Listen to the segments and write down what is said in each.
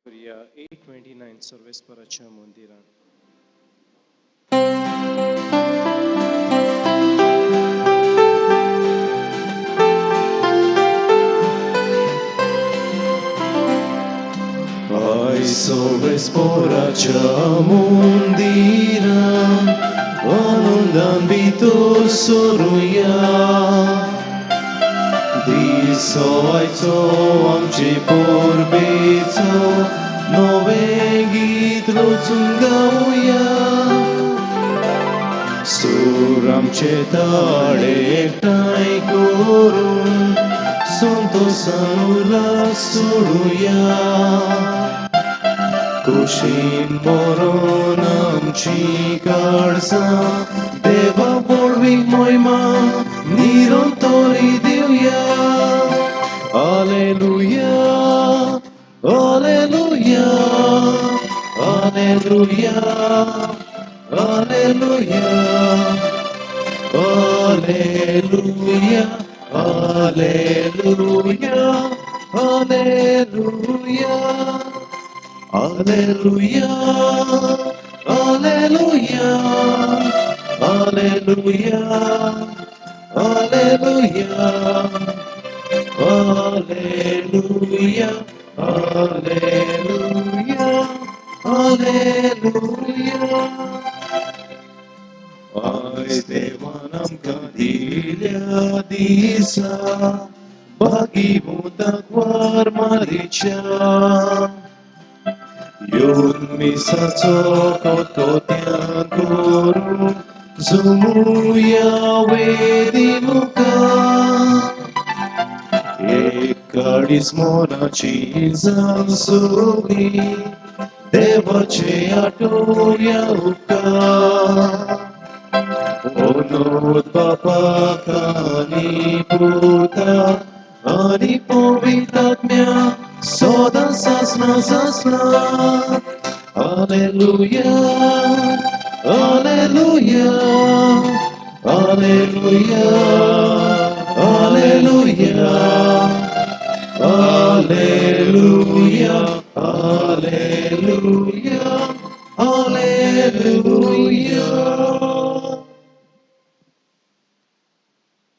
करुया 829 सर्वेस्पराच्या मंदिरान. आयज सर्वेस्पराच्या मंदिरान आनंदान भितर सरुया. दिसो आयचो आमचे परबेचो, नवें गीत रचून गावया. सूर आमचे ताळे एकठांय करून संतोसान उल्हास सोडुया. कुशीन मरोन आमची काळजां देवा पोडवीक मोयमा निरंतरी दिवया. Alleluia, Alleluia, Alleluia, Alleluia, Alleluia, Alleluia, Alleluia, Alleluia, Alleluia, Alleluia, Alleluia, Alleluia, Alleluia, Alleluia. आयज देवान आमकां दिल्या दिसा, भागीवंताक वार मारीच्या. येवन मिसाचो कोतकोत्यान करून झुमुया वेदी मुखार. एक काडीस मोनाची जावन सगळी देवाचे आठोवया उपकार. ओनोद बापाक आनी पुताक आनी पवित्र आत्म्या, सदां सासना सासना. Alleluia, Alleluia, Alleluia, Alleluia, Alleluia, Alleluia, Alleluia.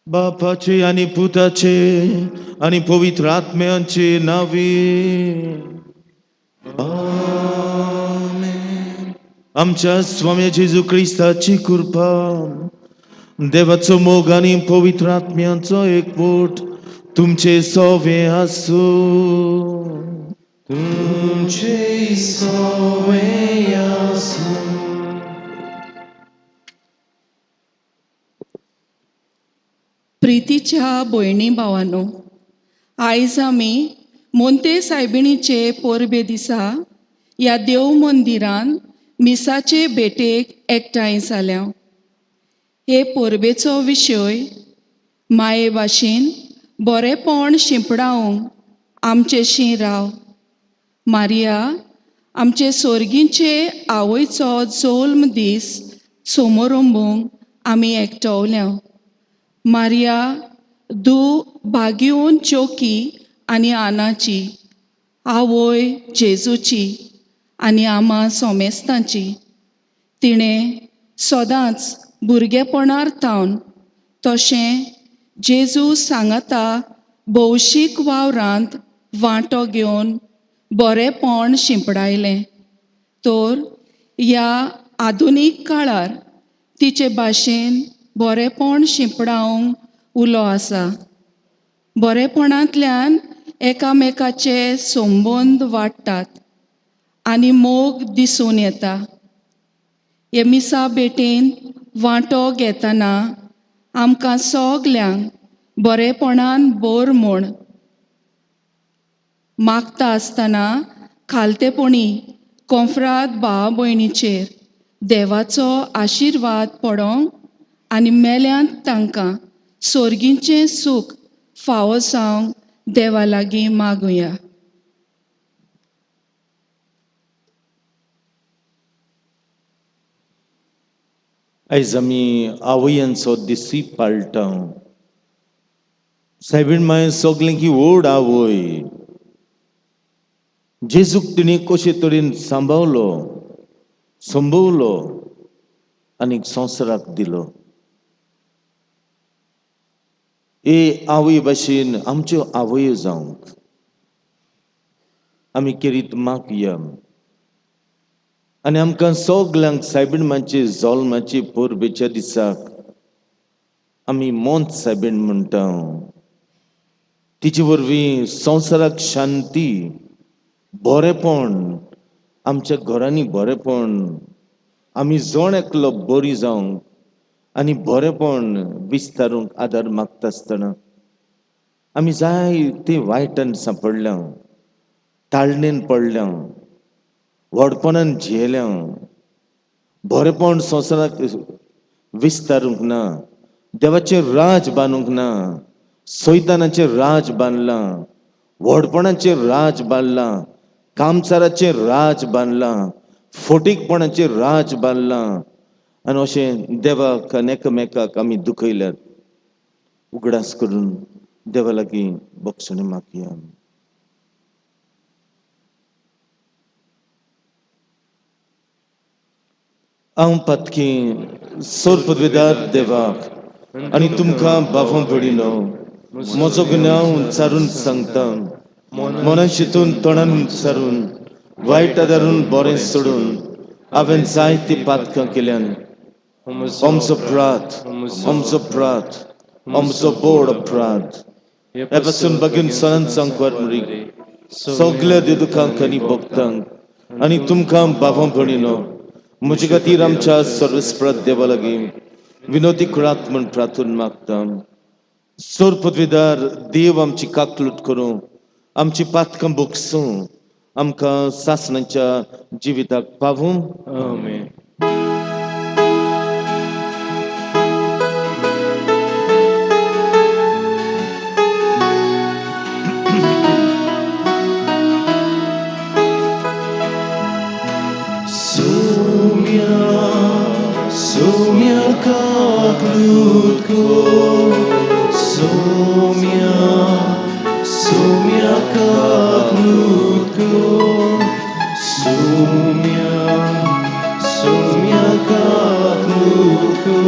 बापाचे आणि पुताचे आणि पवित्र आत्म्यांचे नावे. आमेन. आमच्या स्वामी जेजू क्रिस्ताची कृपा, देवाचो मोग आणि पवित्र आत्म्यांचो एकवट तुमचे सवे आसूं. तुमचे सवे आसूं. प्रितीच्या भयणी भावानो, आयज आमी मोंते सायबिणीचे परबे दिसा ह्या देव मंदिरान मिसाचे भेटेक एकठांय जाल्या. हे परबेचो विशय माये भाशेन बरेपण शिंपडावंक आमचेशी राव. मारिया आमचे सोर्गींचे आवयचो जल्म दीस सोमोरंबूंक आमी एकटवल्या. मारिया दू भाग्योन चोकी आनी आनाची आवय, जेजूची आनी आमा सोमेस्तांची. तिणें सदांच भुरगेपणार थावन तशें जेजू सांगाता भौशीक वावरांत वांटो घेवन बरेपण शिंपडायलें. तर ह्या आधुनीक काळार तिचे भाशेन बरेपण शिंपडावंक उलो आसा. बरेपणांतल्यान एकामेकाचे संबंद वाडटात आनी मोग दिसून येता. हे मिसा भेटेन वांटो घेतना आमकां सगल्यांक बरेपणान बोर म्हूण मागता आसतना खालतेपणी कोंफ्राद भाव भयणीचेर देवाचो आशिर्वाद पडोंक आनी मेल्यांत तांकां सोर्गीचें सूख फावो जावंक देवा लागीं मागुया. आयज आमी आवयांचो दिसूय पाळटा. सायबीण माय सगळ्यांकी व्हड आवय. जेजूक तिणें कशे तरेन सांबावलो, संभवलो आनी संवसाराक दिलो. ए आवय भाशेन आमच्यो आवयो जावंक आमी केरीत मागया आनी आमकां सगल्यांक सायबीण मांची जल्माची परबेच्या दिसाक आमी मोंत सायबीण म्हणटा. तिचे वरवीं संवसाराक शांती, बरेपण, आमच्या घरांनी बरेपण, आमी जण एकलो बरी जावंक आनी बरेपण विस्तारूंक आदार मागता आसतना आमी जायते वायटान सांपडल्या, ताळणेन पडल्या, व्हडपणान जियेल्या, बरेपण संवसाराक विस्तारूंक ना, देवाचें राज बांदूंक ना, सैतानाचें राज बांदलां, व्हडपणाचें राज बांदलां, कामसाराचें राज बांदलां, फोटीकपणाचें राज बांदलां आनी अशें देवाक आनी एकामेकाक आमी दुखयल्यात. उगडास करून देवा लागीं बक्षणें मागया. हांव पातकी सोर पदवेदार देवाक आनी तुमकां बाफां पडिनो म्हजो गुन्यांव उंचारून सांगता. मनान शितून तोंडान उंचारून वायट आदारून बरें सोडून हांवें जायतीं पातकां केल्यान. आमचो अपराध, आमचो अपराध, आमचो बोड अपराध. ह्या पासून बागीन सणान सांगपार मुरी सगल्या देदुखांक आनी भक्तांक आनी तुमकां बाबां भणिनो म्हजे खातीर आमच्या सर्वस्प्रद देवा लागीं विनोदी करात म्हूण प्रार्थना मागता. सोर पदवीदार देव आमची काकलूट करूं, आमची पातकां बोगसूं, आमकां सासणाच्या जिविताक पावूं. आमेन. Sumia, sumia kaklutko, sumia, sumia kaklutko, sumia, sumia kaklutko,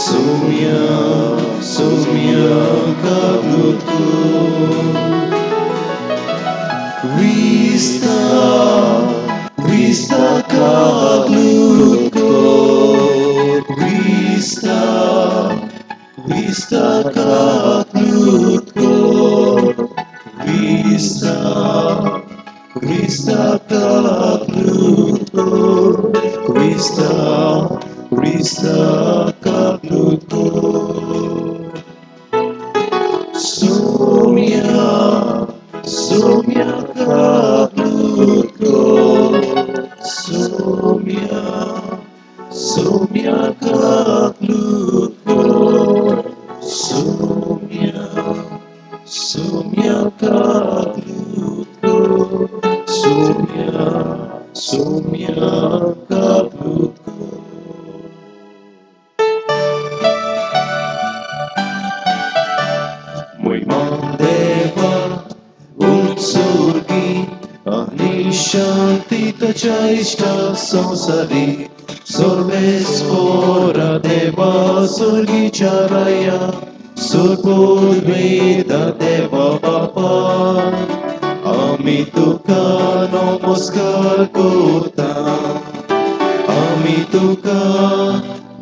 sumia, sumia kaklutko. Krista, Krista kaklutko, Krista, Krista kaklutko, Krista, Krista kaklutko, Krista, Krista kaklutko. Sumia, sumia kaklutko, sumia, sumia kaklutko, sumia, sumia kaklutko, sumia, sumia kaklutko. Muy देवा उत्सुर्गी आणि शांतीच्या इष्टा संसारी सोरमेस्पोरा देवा सुर्गीच्या राया सुरपूर्वेदा देवा बापा आमी तुका नमस्कार करता, आमी तुका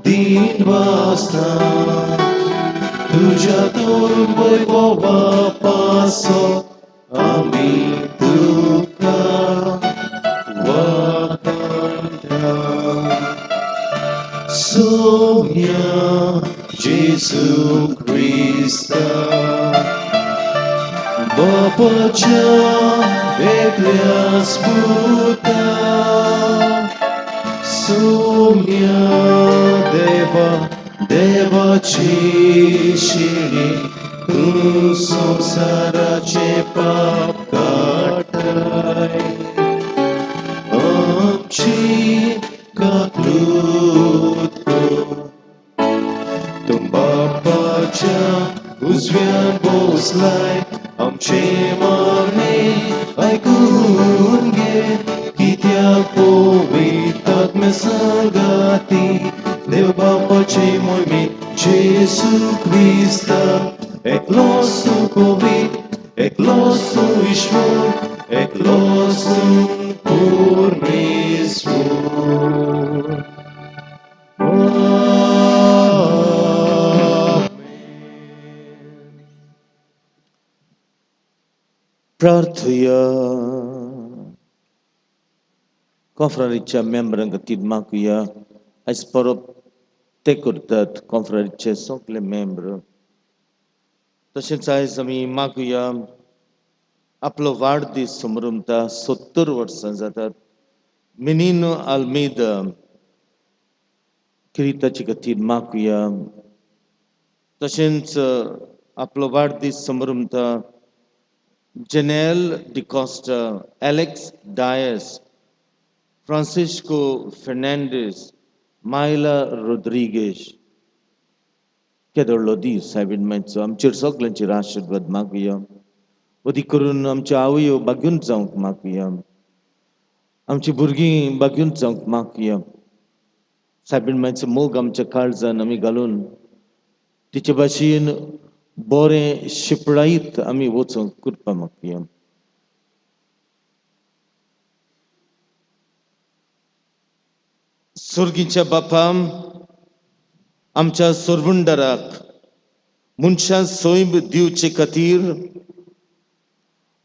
दिन वासता, तुझ्या तोर वैभवा पासो आमी तुका वाखाणटा. Sumia Jesu Krista, बापाच्या एकल्याच पुता, सुम्या देवा देवाची शिणी तूं संवसाराचे पाप काडटाय, आमची काकलूत कर. तूं बापाच्या उजव्यान बसलाय, आमचे मागणे आयकून घे कित्याक पवित्र आत्म्या सांगाती देव बापाचे मोहिमेत जेजू क्रिस्ता एकलोच तूं पवित्र एकलोच तूं ईश्वर एकलोच तूं परमेश्वर. प्रार्थया. कॉन्फ्रारीच्या मेंबरां खातीर मागुया. आयज परब ते करतात कॉन्फ्रारीचे सगळे मेंबर. तशेंच आयज आमी मागुया आपलो वाडदीस समरमता 70 वर्सां जातात मिनीनो आल्मेदा किरिताचे खातीर मागुया. तशेंच आपलो वाडदीस समरमता Janelle D'Costa, Alex Dias, Francisco Fernandes, Myla Rodrigues. केदोडलो दीस सायबीण मायचो आमचेर सगल्यांचेर आशिर्वाद मागुया. अदीक करून आमच्यो आवयो बागून जावंक मागुया, आमची भुरगीं बागून जावंक मागुया. सायबीण मायचो मोग आमच्या काळजान आमी घालून तिचे भाशेन बरें शिपडायत आमी वचूंक कृपा मागुया. सोर्गीच्या बापाम आमच्या सोरवंडराक मनशां सैम दिवचे खातीर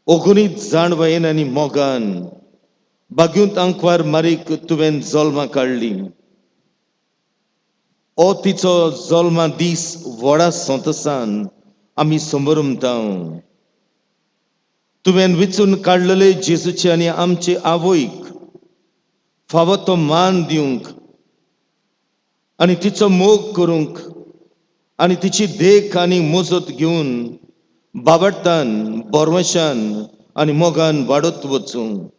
अगणीत जाणवायेन आनी मोगान बागयूंत आंकवार मारीक तुवें जल्मां काडली. ओ तिचो जल्मा दीस व्हडा संतोसान आमी समरमता. तुवें विचून काडलेले जेजूचे आनी आमचे आवयक फावो तो मान दिवंक आनी तिचो मोग करूंक आनी तिची देख आनी मजत घेवन बाबडतान बरवशान आनी मोगान वाडत वचूंक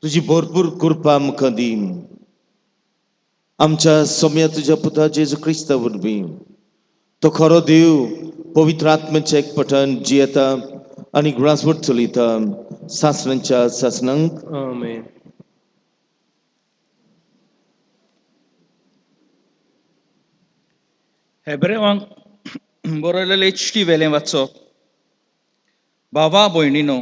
तुजी भरपूर कृपा आमकां दी. आमच्या सोम्या तुज्या पुता जेजू क्रिस्ता वरवीं तो खरो देव पवित्र आत्म्याच्या एकपटान जियेता आनी ग्रासवट चलयता सासणांच्या सासणांक. आमेन. हेब्रेवांक बरयलेले चिटी वेलें वाचप. भावा भयणीनो,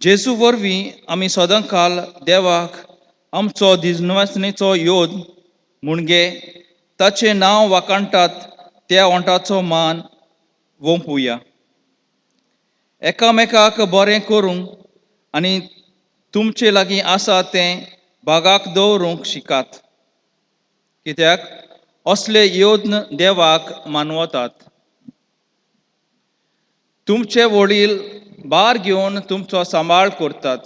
जेजू वरवीं आमी सदांकाल देवाक आमचो दिजवासणेचो योद म्हणजे ताचें नांव वाखाणटात त्या ओंठाचो मान वोंपुया. एकामेकाक बरें करूंक आनी तुमचे लागीं आसा तें भागाक दवरूंक शिकात, कित्याक असले योद्न देवाक मानवतात. तुमचे वडील भार घेवन तुमचो सांबाळ करतात,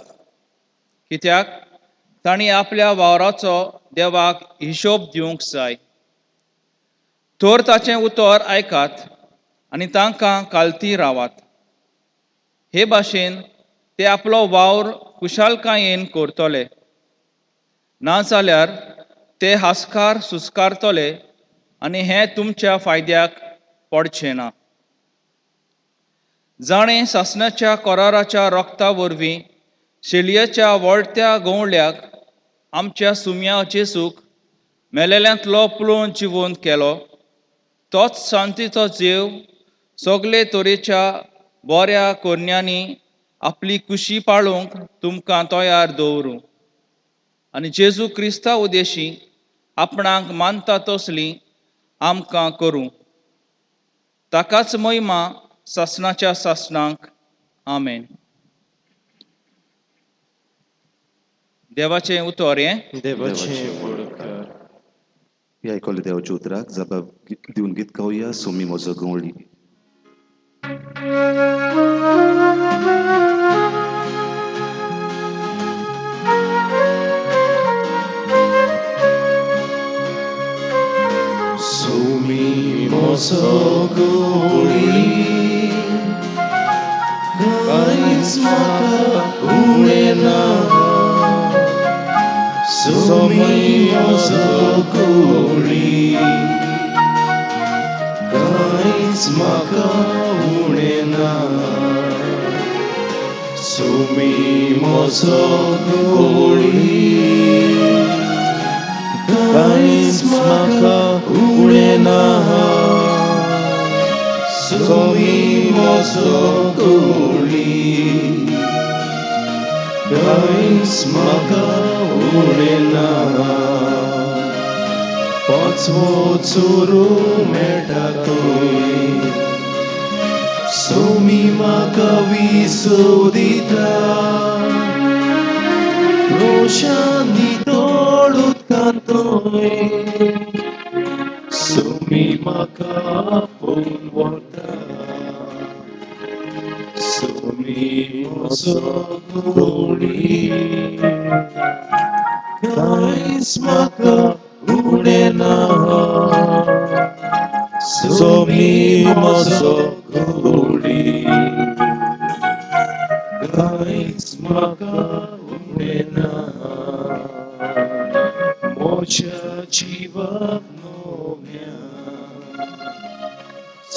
कित्याक तांणी आपल्या वावराचो देवाक हिशोब दिवंक जाय. तर ताचें उतर आयकात आनी तांकां कालती रावात. हे भाशेन ते आपलो वावर कुशालकायेन करतले, नाजाल्यार ते हास्कार सुस्कारतले आनी हें तुमच्या फायद्याक पडचें ना. जाणें सासणाच्या कराराच्या रोगता वरवीं शेळयेच्या वळत्या गवळ्याक आमच्या सुम्या जेजूक मेलेल्यांतलो पळोवन जिवंत केलो, तोच शांतीचो जीव सगळे तरेच्या बऱ्या कोरण्यांनी आपली कुशी पाळूंक तुमकां तयार दवरूं आनी जेजू क्रिस्ता उदेशी आपणाक मानता तसली आमकां करूं. ताकाच महिमा सासणाच्या सासणाक. आमेन. देवाचें उतर हें. देवाचें उपकार. ही आयकले देवाच्या उतराक जबाब दिवन गीत गावया सोमी म्हजो गवळी. सोमी म्हजो गवळी कांयच म्हाका उणें ना. सोमी म्हजो गवळी कांयच म्हाका उणें ना. सुमी म्हजो गोळी कांयच म्हाका उणें ना सुमी म्हजो गोळी कांयच म्हाका उणें ना पांचवो चुरू मेळटा थंय सोमी म्हाका विसव दिता रोशांनी तोड उदकांत थंय सोमी म्हाका आपोवन व्हरता सोमी म्हजो गोळी कांयच म्हाका उणें ना सोमी म्हजो गोडी कांयच म्हाका उणें ना म्हज्या जिवाक नव्या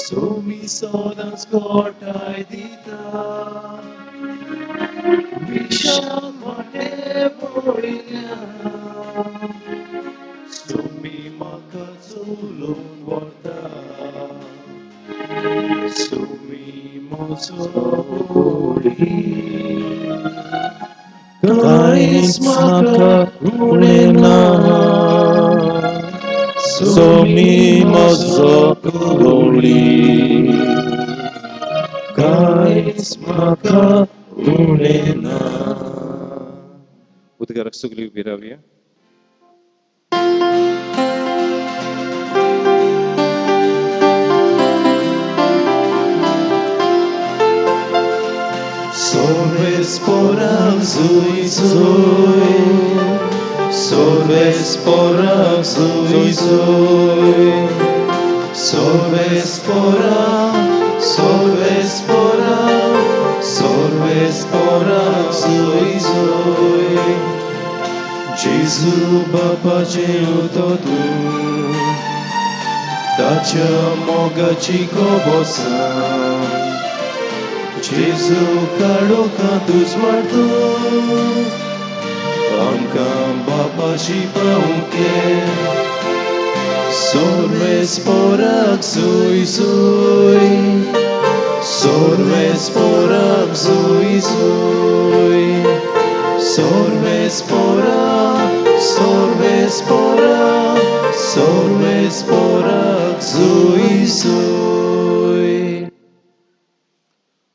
सोमी सदांच गोठाय दिता विशा वाटे पळयल्या सुमी म्हाका चलोवन व्हरता सुमी म्हजो गोडी कांयच म्हाका उणें ना सोमी म्हजो गोळी कांयच म्हाका उणें ना उद्गाराक सगळी उबी रावया. Solves porak zui zui, solves porak zui zui, solves porak, solves porak, solves porak zui zui. Gesù Bapa जेवतो तूं, ताच्या मोगाची खबर जेजू काळोखांत उजवाडतो आमकां बापाशी पावंक सोर्वेस पोराक सुय सुय सोर्वेस पोराक सुय सुय सोर्वेस पोराक सोर्वेस पोराक सोर्वेस पोराक सुय सुय.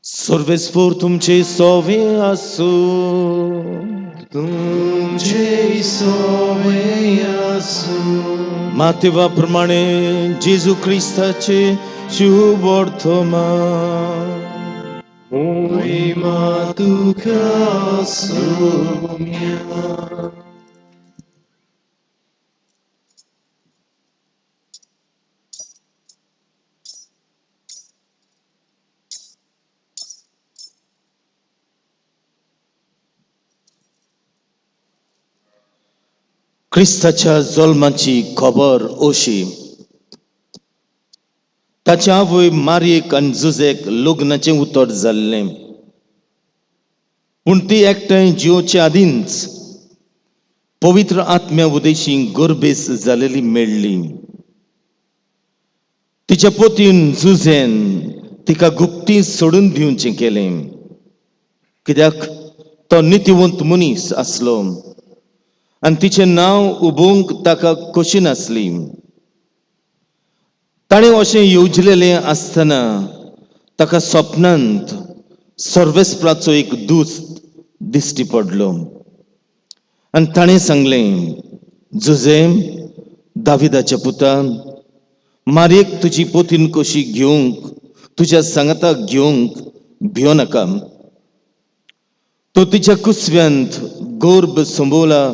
सर्वेस्पोर तुमचे सोवे आसूं. तुमचे सोवे आसूं. मातेवा प्रमाणे जेजू क्रिस्ताचे शुभ वर्तमान. मोहिमा तुका सोम्या. क्रिस्ताच्या जल्माची खबर अशी. ताच्या आवय मारयेक आनी जुजेक लग्नाचें उतर जाल्लें, पूण ती एकठांय जिवचे आदींच पवित्र आत्म्या उदेशी गर्भेस जालेली मेळ्ळी. तिच्या पोतीन जुझेन तिका गुप्ती सोडून दिवचें केलें, कित्याक तो नितीवंत मनीस आसलो आनी तिचें नांव उबोवंक ताका खोशी नासली. ताणें अशें येवजिलेलें आसतना ताका सपनांत सर्वेस्पराचो एक दूत दिश्टी पडलो आनी ताणें सांगलें, जुझे दाविदाच्या पुता, मारयेक तुजी पोतीन कशी घेवंक तुज्या सांगाताक घेवंक भियो नाका. तो तिच्या कुसव्यांत गर्भ संभवला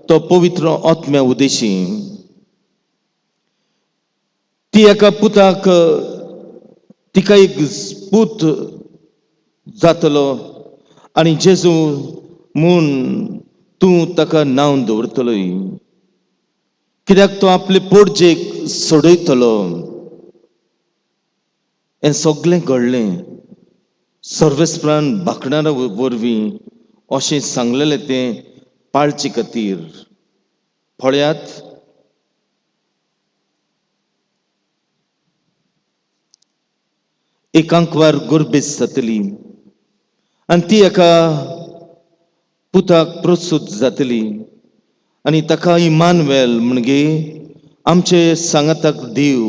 तो पवित्र आत्म्या उदेशी. ती एका पुताक तिका एक पूत जातलो आनी जेजू म्हूण तूं ताका नांव दवरतलोय, कित्याक तो आपले पोटजेक सोडयतलो. हें सगळें घडलें सर्वेस्परान बाकणारा वरवीं अशें सांगलेलें तें पाळचे खातीर. पळयात, एकांकवार गोरबेस जातली आनी ती एका पुताक प्रस्तूत जातली आनी ताका इमानुएल म्हणजे आमचे सांगाताक देव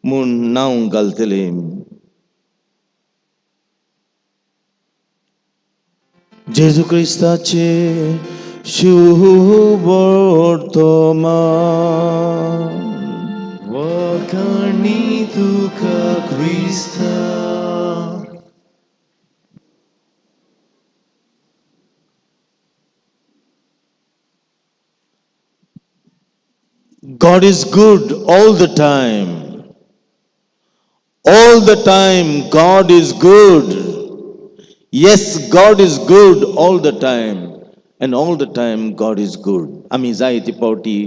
म्हूण नांव घालतले. जेजू क्रिस्ताचे शुभवर्तमान. वाखाणी तुका क्रिस्ता. God is good all the time. All the time, God is good. Yes, God is good all the time. And all the time, God is good. आमी जायते फावटी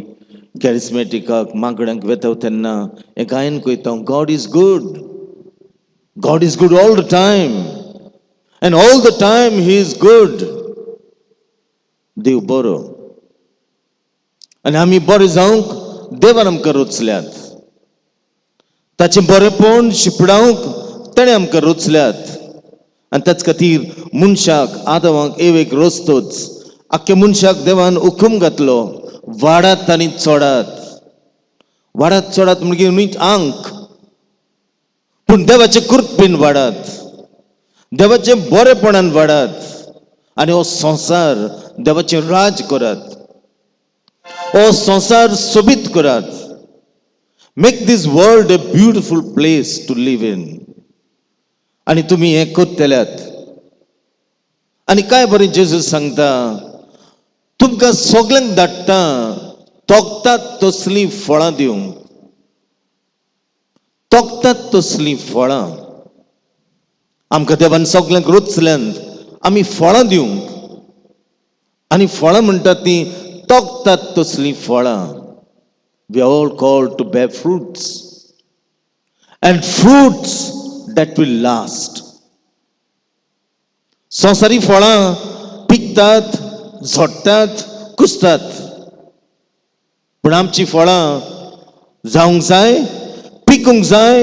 कॅरिस्मॅटिकाक मागण्यांक वेता तेन्ना हें गायन कोयता, God is good. God is good all the time. And all the time he is good. देव बरो आनी आमी बरे जावंक देवान आमकां रोचल्यात. ताचें बरेपण शिपडावंक ताणें आमकां रोचल्यात. आनी त्याच खातीर मनशाक आदवांक एवेक रोचतोच आख्ख्या मनशाक देवान हुकूम घातलो, वाडात आनी चोडात. वाडात चोडात म्हणगीर न्हय आंक, पूण देवाचे कृपेन वाडात, देवाचे बरेपणान वाडात आनी हो संवसार देवाचें राज करात, हो संवसार सोबीत करात. Make this world a beautiful place to live in. आनी तुमी हें करतल्यात. आनी काय बरें जेजू सांगता, तुमकां सगल्यांक धाडटा तोखतात तसलीं फळां दिवंक. तोखतात तसलीं फळां. आमकां देवान सगल्यांक रोचल्यांत आमी फळां दिवंक. आनी फळां म्हणटात ती तोखतात तसलीं फळां. We are all called to bear fruits, and fruits that will last. संवसारी फळां पिकतात, झडटात, कुसतात, पूण आमची फळां जावंक जाय, पिकूंक जाय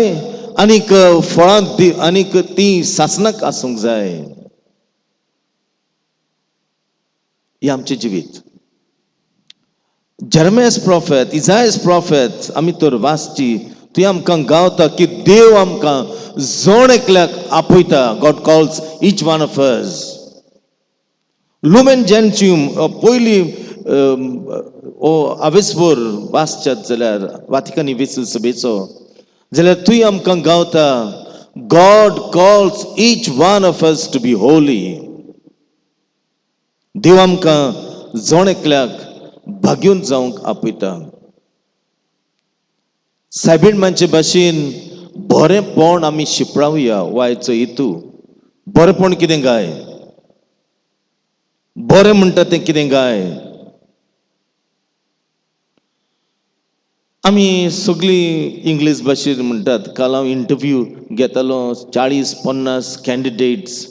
आनीक फळां आनीक ती सासणाक आसूंक जाय. हें आमचें जिवीत. जेरमियास प्रॉफेत, इजायस प्रॉफेत आमी तर वाचची, थंय आमकां गावता की देव आमकां जण एकल्याक आपयता. God calls each one of us. Lumen Gentium पयली ओ आवेसभर वाचच्यात जाल्यार वातिकानी वेसल सभेचो जाल्यार थंय आमकां गावता, God calls each one of us to be holy. देव आमकां जण एकल्याक भाग्यून जावंक आपयता. सायबीण मानचे भाशेन बरेंपण आमी शिपडावया. वायचो हेतू बरेंपण कितें काय, बरें म्हणटा तें कितें काय? आमी सगळीं इंग्लीश भाशेन म्हणटात. काल हांव इंटरव्यू घेतालो 40-50 कॅन्डिडेट्स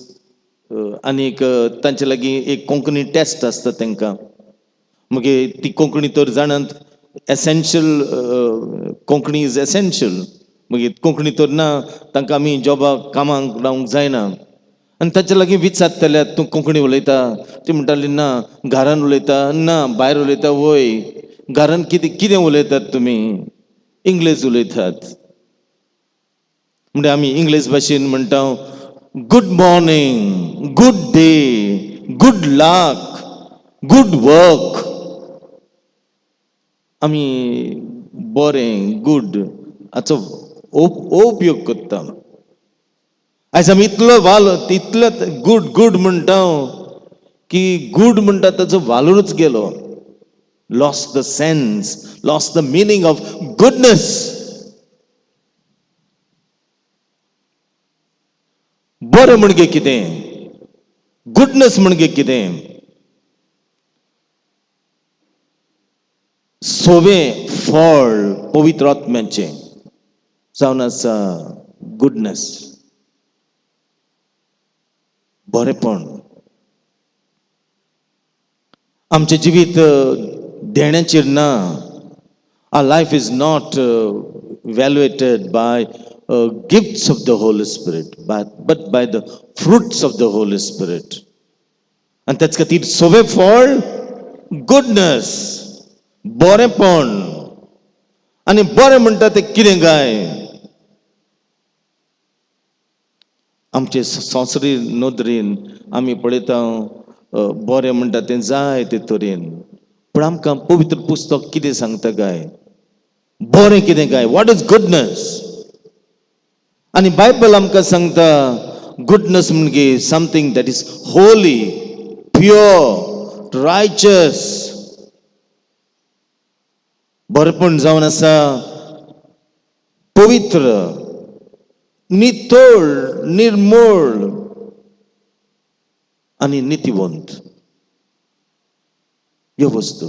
आनीक तांचे लागीं एक कोंकणी टेस्ट आसता तांकां. मागीर ती कोंकणी तर जाणात, एसेन्शियल, कोंकणी is essential. मागीर कोंकणी तर ना तांकां आमी जॉबाक कामाक लावंक जायना. आनी ताचे लागीं विचारतल्यात, तूं कोंकणी उलयता? ती म्हणटाली ना. घरान उलयता? ना. भायर उलयता? वय. घरान कितें कितें उलयतात तुमी? इंग्लीश उलयतात. म्हणजे आमी इंग्लीश भाशेन म्हणटा, good morning, good day, good luck, good work. आमी बरें गूड हाचो उपयोग करता. आयज आमी इतलो वाल इतलो गूड गूड म्हणटा की गूड म्हणटा ताचो वालोरूच गेलो. Lost the sense, lost the meaning of goodness. बरें म्हणजे कितें, गुडनेस म्हणजे कितें? सोवें फळ पवित्र आत्म्याचें जावन आसा गुडनेस. बरेपण आमचें जिवीत देण्याचेर ना. Our life is not evaluated by gifts of the Holy Spirit, but by the fruits of the Holy Spirit. आनी तेच खातीर सवें फळ गुडनस, बरेंपण. आनी बरें म्हणटा तें कितें काय? आमचे संवसारी नदरेन आमी पळयता बरें म्हणटा तें जाय ते तरेन, पूण आमकां पवित्र पुस्तक कितें सांगता काय? बरें कितें काय? What is goodness? आनी बायबल आमकां सांगता, गुडनस म्हणजे something that is holy, pure, righteous. बरेपण जावन आसा पवित्र, नितळ, निर्मळ आनी नितीवंत ह्यो वस्तू.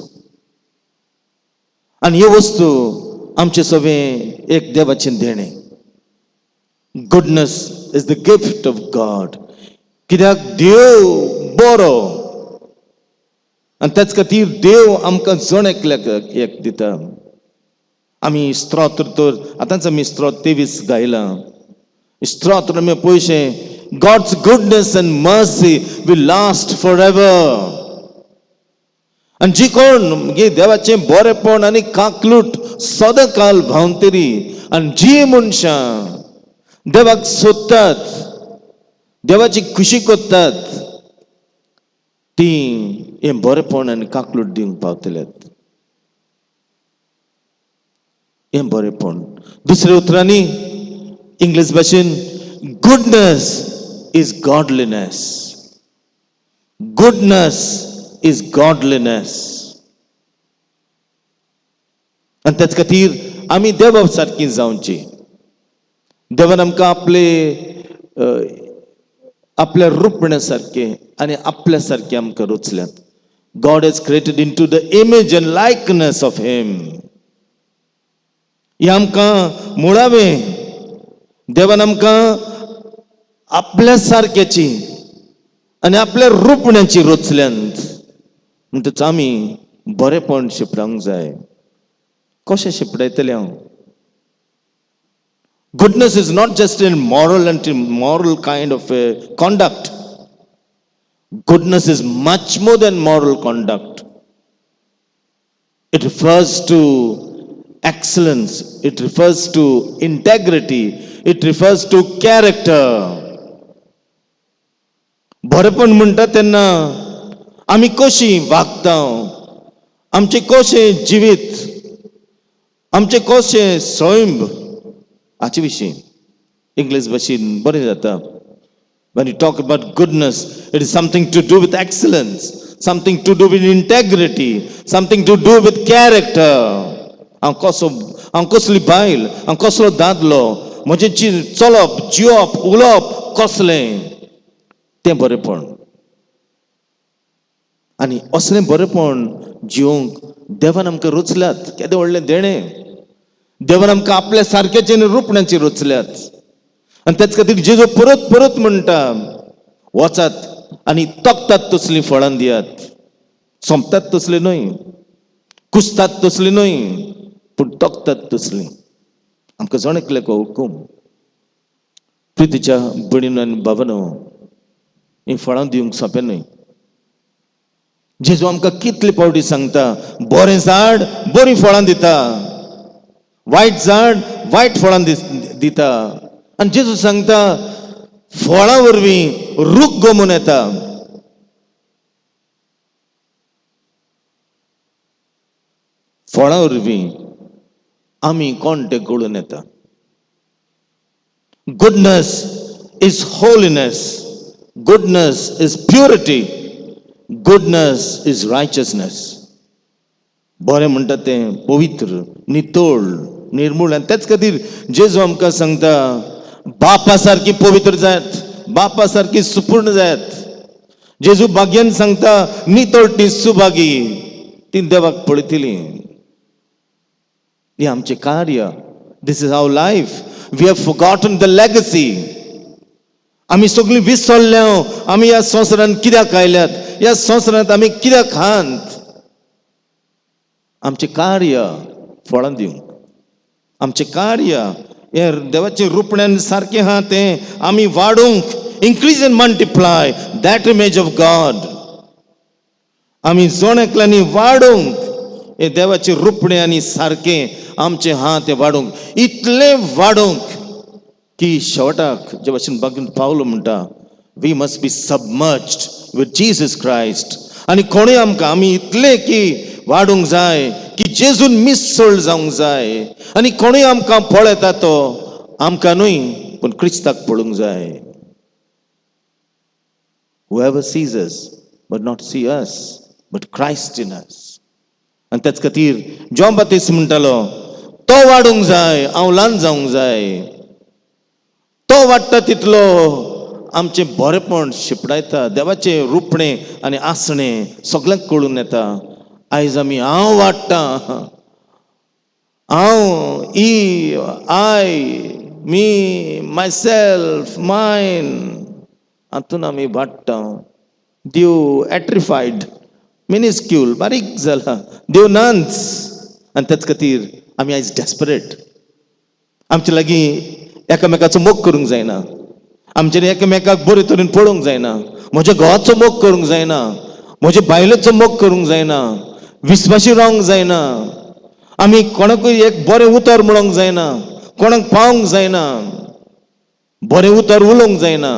आनी ह्यो वस्तू आमचे सगळें एक देवाचें देणें. Goodness is the gift of God, कित्याक देव बरो आनी त्याच खातीर देव आमकां जण एकल्याक एक दिता. आमी स्त्रोत्र तर आतांच आमी स्त्रोत 23 गायलां. स्त्रोत्र आमी पयशे, God's goodness and mercy will last forever. आनी जी कोण मगे देवाचें बरेपण आनी काकलूट सदांकाल व्हांवतरी, आनी जी मनशां देवाक सोदतात, देवाची खुशी करतात, ती हें बरेपण आनी काकलूट दिवंक पावतलेत. हें बरेपण दुसऱ्या उतरांनी इंग्लीश भाशेन, goodness is godliness. Goodness is godliness. आनी त्याच खातीर आमी देवा सारकी जावची. देवान आमकां आपले आपल्या रुपण्या सारके आनी आपल्या सारके आमकां रचल्यात. God has created into the image and likeness of him. हें आमकां मुळावें देवान आमकां आपल्या सारक्याची आनी आपल्या रुपण्याची रचल्यांत. म्हणटच आमी बरेपण शिपडावंक जाय. कशें शिपडायतलें हांव? Goodness is not just in moral and moral kind of conduct. Goodness is much more than moral conduct. It refers to excellence, it refers to integrity, it refers to character. बरेपण म्हणटा तेन्ना आमी कशी वागता, आमचें कशें जिवीत, आमचें कशें सैम, हाचे विशीं इंग्लीश भाशेन बरें जाता. When you talk about goodness, it is something to do with excellence, something to do with integrity, something to do with character. हांव कसो, हांव कसली बायल, हांव कसलो दादलो, म्हजें चलप, जिवप, उलोवप कसलें, तें बरेपण. आनी असलें बरेपण जिवंक देवान आमकां रचल्यात. केदें व्हडलें देणें! देवान आमकां आपल्या सारक्याचे आनी रुपण्याचे रचल्यात. आनी तेच खातीर जेजू परत परत म्हणटा, वचात आनी तोखतात तसलीं फळां दियात. सोंपतात तसलीं न्हय, कुसतात तसलीं न्हय, पूण तोखतात तसलीं. आमकां जण एकल्याक हुकूम. प्रितीच्या भयणीन आनी भावानो, हीं फळां दिवंक सोंपें न्हय. जेजू आमकां कितले फावटी सांगता, बरें झाड बरीं फळां दिता, वायट झाड वायट फळां दिता. आनी जेजू सांगता, फळां वरवीं रूख गमून येता. फळां वरवीं आमी कोण ते कळून येता. Goodness is holiness, goodness is purity, goodness is righteousness. बरें म्हणटा तें पवित्र, नितळ, निर्मूळ. आनी तेच खातीर जेजू आमकां सांगता, बापा सारकी पवित्र जायत, बापा सारकी सुपूर्ण जायत. जेजू भाग्यान सांगता, नितळ ती सुभागी, ती देवाक पळयतली. हें आमचें कार्य. This is our life. We have forgotten the legacy. आमी सगळीं विसरल्या आमी ह्या संवसारांत कित्याक आयल्यात, ह्या संवसारांत आमी कित्याक खांत. आमचें कार्य फळां दिवंक, आमचें कार्य हें देवाचें रुपण्यान सारकें आहा तें आमी वाडोवंक, increase and multiply that image of God. आमी जण एकल्यांनी वाडोवंक हे देवाचें रुपणें आनी सारकें आमचें आहा तें वाडोवंक, इतलें वाडोवंक की शेवटाक जे भशेन भगवंत पावलो म्हणटा, we must be submerged with Jesus Christ. आनी कोणूय आमकां आमी इतले की वाडूंक जाय की जेजून मिसळ जावंक जाय आनी कोणूय आमकां पळयता तो आमकां न्हय पूण क्रिस्ताक पळोवंक जाय. Whoever sees us, but not see us, but Christ in us. आनी त्याच खातीर जॉन बाप्तीस्त म्हणटालो, तो वाडूंक जाय, हांव ल्हान जावंक जाय. तो वाडटा तितलो आमचें बरेपण शिपडायता, देवाचें रुपणें आनी आसणें सगळ्यांक कळून येता. आयज आमी हांव वाडटा, हांव, ई, I, me, myself, मायन, हातून आमी वाडटा. देव एट्रिफायड, मिनिस्क्यूल, बारीक जाला, देव नाच. आनी त्याच खातीर आमी आयज डेस्परेट. आमचे लागीं एकामेकाचो मोग करूंक जायना, आमच्यानी एकामेकाक बरे तरेन पळोवंक जायना, म्हज्या घोवाचो मोग करूंक जायना, म्हज्या बायलेचो मोग करूंक जायना, विस्वाशी रावंक जायना, आमी कोणाकूय एक बरें उतर म्हणूंक जायना, कोणाक पावंक जायना, बरें उतर उलोवंक जायना,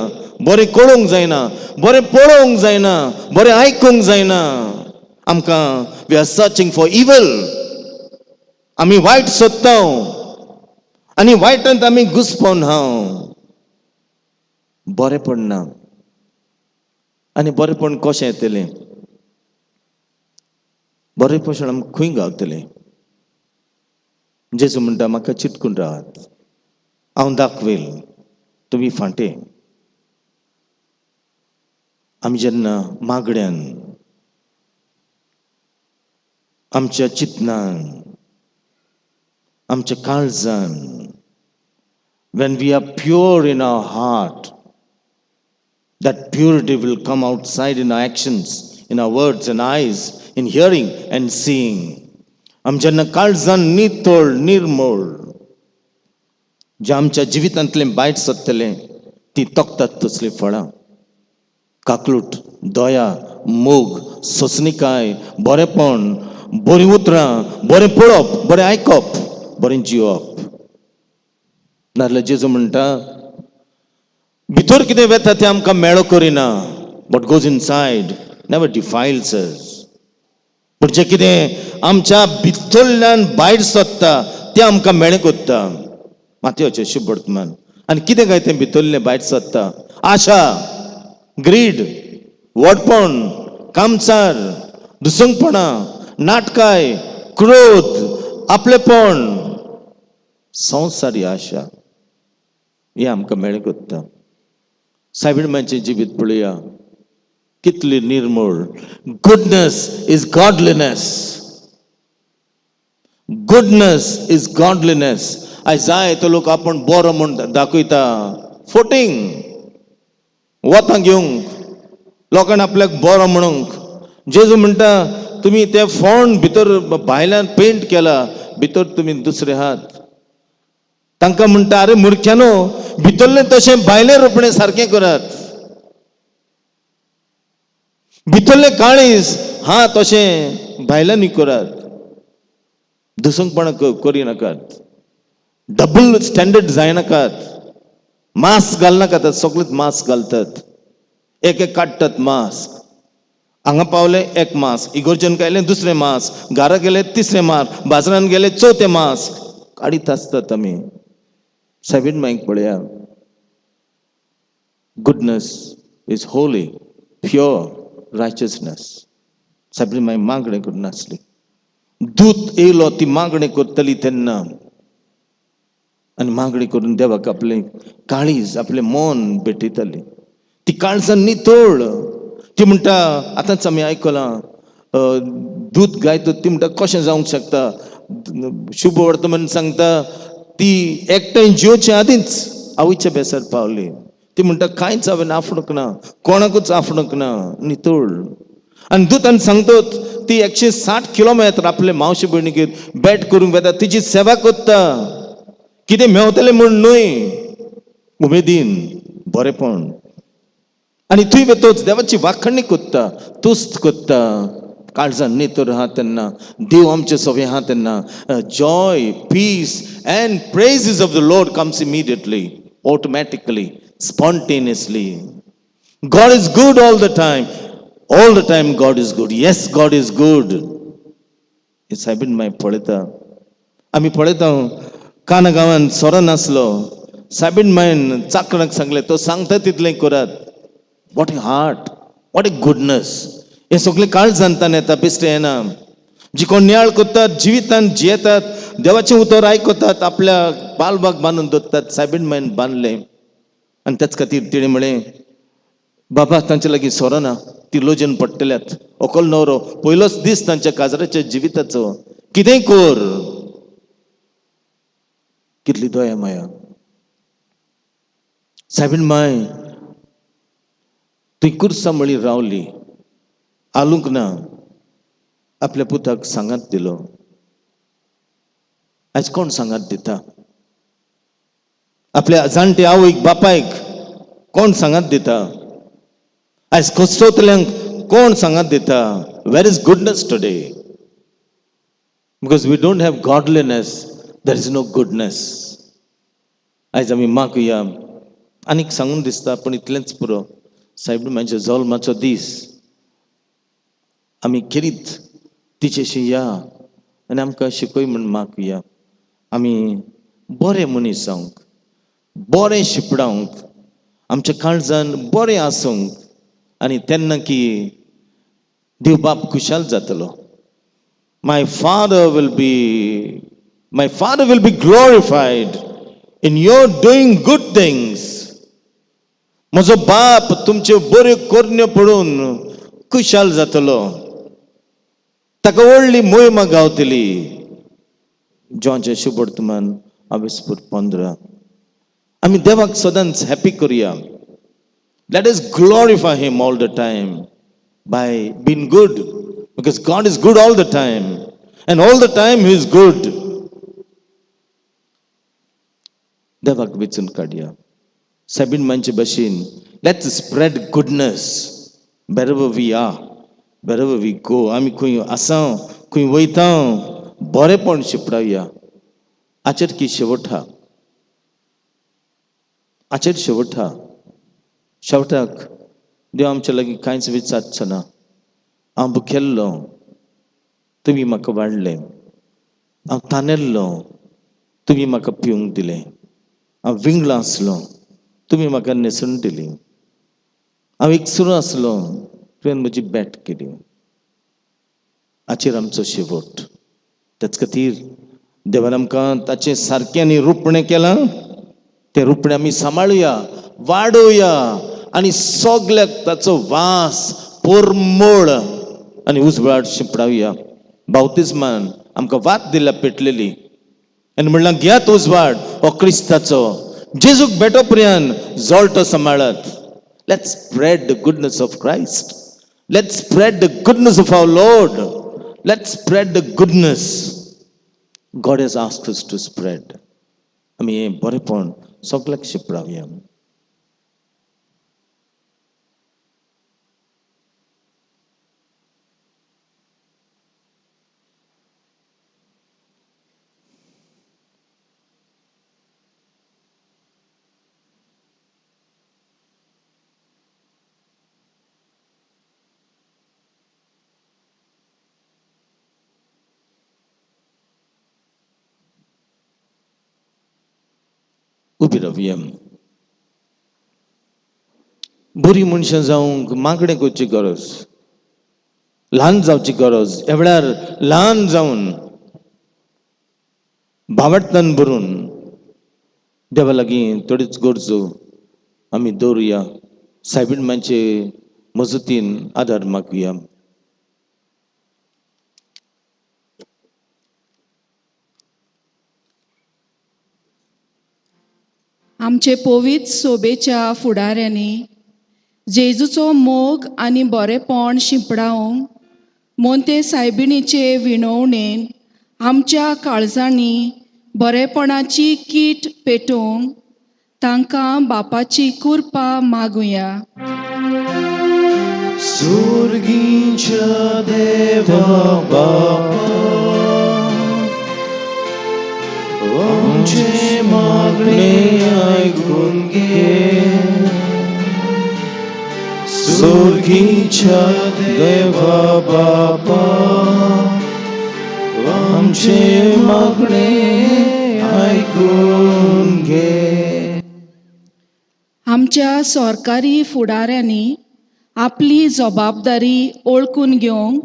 बरें कळोवंक जायना, बरें पळोवंक जायना, बरें आयकूंक जायना आमकां. We are searching for evil. आमी वायट सोदता आनी वायटांत आमी घुसपोन हांव बरेंपण ना. आनी बरेंपण कशें येतलें? बरेंपण आमकां खंय गावतलें? जेजू म्हणटा, म्हाका चिटकून रावात, हांव दाखवेल तुमी फांटे. आमी जेन्ना मागण्यान, आमच्या चिंतनान, आमच्या काळजान, when we are pure in our heart, that purity will come outside in our actions, in our words and eyes, in hearing and seeing. आमी जेन्ना काळजान नितळ निर्मळ, जे आमच्या जिवितांतलें बायट सोदतलें ती तोखतात तसलीं फळां, काकलूट, दया, मोग, सोंसणिकाय, बरेपण, बरीं उतरां, बरें पळोवप, बरें आयकप, बरें जिवप. नाजाल्यार जेजू म्हणटा, भितर कितें वेता तें आमकां मेळो करिना. What goes inside never defiles us. पूण जें कितें आमच्या भितरल्यान भायर सोदता तें आमकां मेळें करता. मातयेचें शुभ वर्तमान. आनी कितें काय तें भितरलें भायर सोदता? आशा, ग्रीड, व्हडपण, कामचार, दुसंगपणां, नाटकाय, क्रोध, आपलेपण, संवसारी आशा, हें आमकां मेळें करता. सायबीण जिवीत पळया कितली निर्मळ. Goodness is godliness. Goodness is godliness. आयज जाय तो लोक आपूण बरो म्हूण दाखयता, फोटींग वतां घेवंक, लोकांक आपल्याक बरो म्हणूंक. जेजू म्हणटा, तुमी ते फोंड भितर भायल्यान पेंट केला, भितर तुमी दुसरे हात. तांकां म्हणटा, अरे मुर्ख्यानो, भितरलें तशें भायलें रुपणें सारकें करात. भितरलें काळीज हा तशें भायल्यानूय करात. दुसंगपणां करिनाकात, डबल स्टँडर्ड जायनाकात, मास्क घालनाकात. सगळेच मास्क घालतात, एक एक काडटात मास्क. हांगा पावले एक मास्क, इगोर्जन आयलें दुसरें मास्क, घरा गेले तिसरें मास्क, बाजारान गेले चवथें मास्क काडीत आसतात आमी. सायबीण माईक पळया. Goodness is holy, pure righteousness. सायबीण माई मागणें करून आसली. दूत येयलो, ती मागणें करतली तेन्ना आनी मागणी करून देवाक आपलें काळीज, आपलें मन भेटयताली. ती काळजान नितळ. ती म्हणटा, आतांच आमी आयकलां, दूत गायता, ती म्हणटा, कशें जावंक शकता? शुभ वर्तमान सांगता, ती एकठांय जिवचे आदींच आवयच्या बेसार पावली. ती म्हणटा कांयच हांवें आफडूंक ना, कोणाकूच आफडूंक ना, नितळ. आनी दुतान सांगतात ती 160 किलोमिटर आपले मावशे भयणीगेर बेट करूंक वेता, तिची सेवा करता, कितें मेवतलें म्हूण न्हय, उमेदीन बरेपण. आनी थंय वेतोच देवाची वाखणी करता, तुस्त करता, काळजान नितळ आहा तेन्ना, देव आमचे सवे आहा तेन्ना joy, peace and praises of the Lord comes immediately, automatically, spontaneously. God is good all the time. All the time God is good. Yes, God is good. हे सायबीन माय पळयता, आमी पळयता काना गांवान सोरो नासलो, सायबीन मायन चाकणाक सांगलें तो सांगता तितलें करात. What a heart, what a goodness. हें सगळें काळजान ताण येता, बेश्टें येना. जी कोण नियाळ करतात, जिवितान जियेतात, देवाचें उतर आयकतात, आपल्या बालबाग बांदून दवरतात. सायबीन मायन बांदलें आनी त्याच खातीर तिणें म्हळें बाबा तांचे लागीं सोरो ना, ती लोजन पडटल्यात, व्हंकल न्हवरो पयलोच दीस तांच्या काजराच्या जिविताचो, कितेंय कर. कितली दया माया. सायबीन माय थंय कुर्सा मळी रावली, हालूंक ना, आपल्या पुताक सांगात दिलो. आयज कोण सांगात दिता? आपल्या जाणटे आवयक बापायक कोण सांगात दिता? आयज कश्टवतल्यांक कोण सांगात दिता? Where is goodness today? Because we don't have godliness, there is no goodness. आयज आमी मागुया, आनीक सांगून दिसता पूण इतलेंच पुरो. सायब म्हाज्या जल्माचो दीस आमी खेरीत तिचेशी या आनी आमकां शिकय म्हूण मागुया. आमी बरे मनीस जावंक, बरें शिपडावंक, आमच्या काळजान बरें आसूंक, आनी तेन्ना की देव बाप खुशाल जातलो. My father will be glorified in your doing good things. म्हजो बाप तुमच्यो बऱ्यो करण्यो पळोवन खुशाल जातलो, ताका व्हडली मोहिमा गावतली. जॉनचें शुभवर्तमान 15. आमी देवाक सदांच हॅपी करुया. Let us glorify him all the time by being good, because God is good all the time, and all the time he is good. देवाक वेंचून काडया सायबीन मांचे भशेन. Let's spread goodness wherever we are, wherever we go. आमी खंय आसा, खंय वयता, बरेपण शिपडावया. आचेर की शेवटा, आचेर शेवटा, शेवटाक देव आमच्या लागीं कांयच विचारचो ना. हांव भुकेल्लो, तुमी म्हाका वाडलें. हांव तानेल्लो, तुमी म्हाका पिवंक दिलें. हांव विंगळो आसलो, तुमी म्हाका न्हेसून दिली. हांव एकसुरो आसलो, तुवें म्हजी भेट केली. हाचेर आमचो शेवट. तेच खातीर देवान आमकां ताचें सारकें आनी रुपणें केलां, तें रुपणें आमी सांबाळुया, वाडोवया आनी सगल्याक ताचो वास परमळ आनी उजवाड शिंपडावया. बावतिज्मान आमकां वात दिल्या पेटलेली आनी म्हणलां घेयात उजवाड हो क्रिस्ताचो, जेजूक भेटो पर्यंत जळटो सांबाळात. Let's spread the goodness of Christ. Let's spread the goodness of our Lord. Let's spread the goodness God has asked us to spread. आमी हें बरेपण सगल्याक शिंपडावया. उबी रावया. बरी मनशां जावंक मागणें करची गरज, ल्हान जावची गरज. ह्या वेळार ल्हान जावन भावार्थान भरून देवा लागीं थोडीच गरजो आमी दवरुया. सायबीण मांचे मजतीन आदार मागुया. आमचे पवित्र सोबेच्या फुडाऱ्यांनी जेजूचो मोग आनी बरेपण शिंपडावंक मोंते सायबिणीचे विणवणेन आमच्या काळजांनी बरेपणाची कीट पेटोवंक तांकां बापाची कृपा मागुया. सुर्गीच्या देवा बापा, आमचे मागणे आयकून घे. सुर्गीच्या देवा बापा, आमचे मागणे आयकून घे. आमच्या सरकारी फुडाऱ्यांनी आपली जबाबदारी ओळखून घेवंक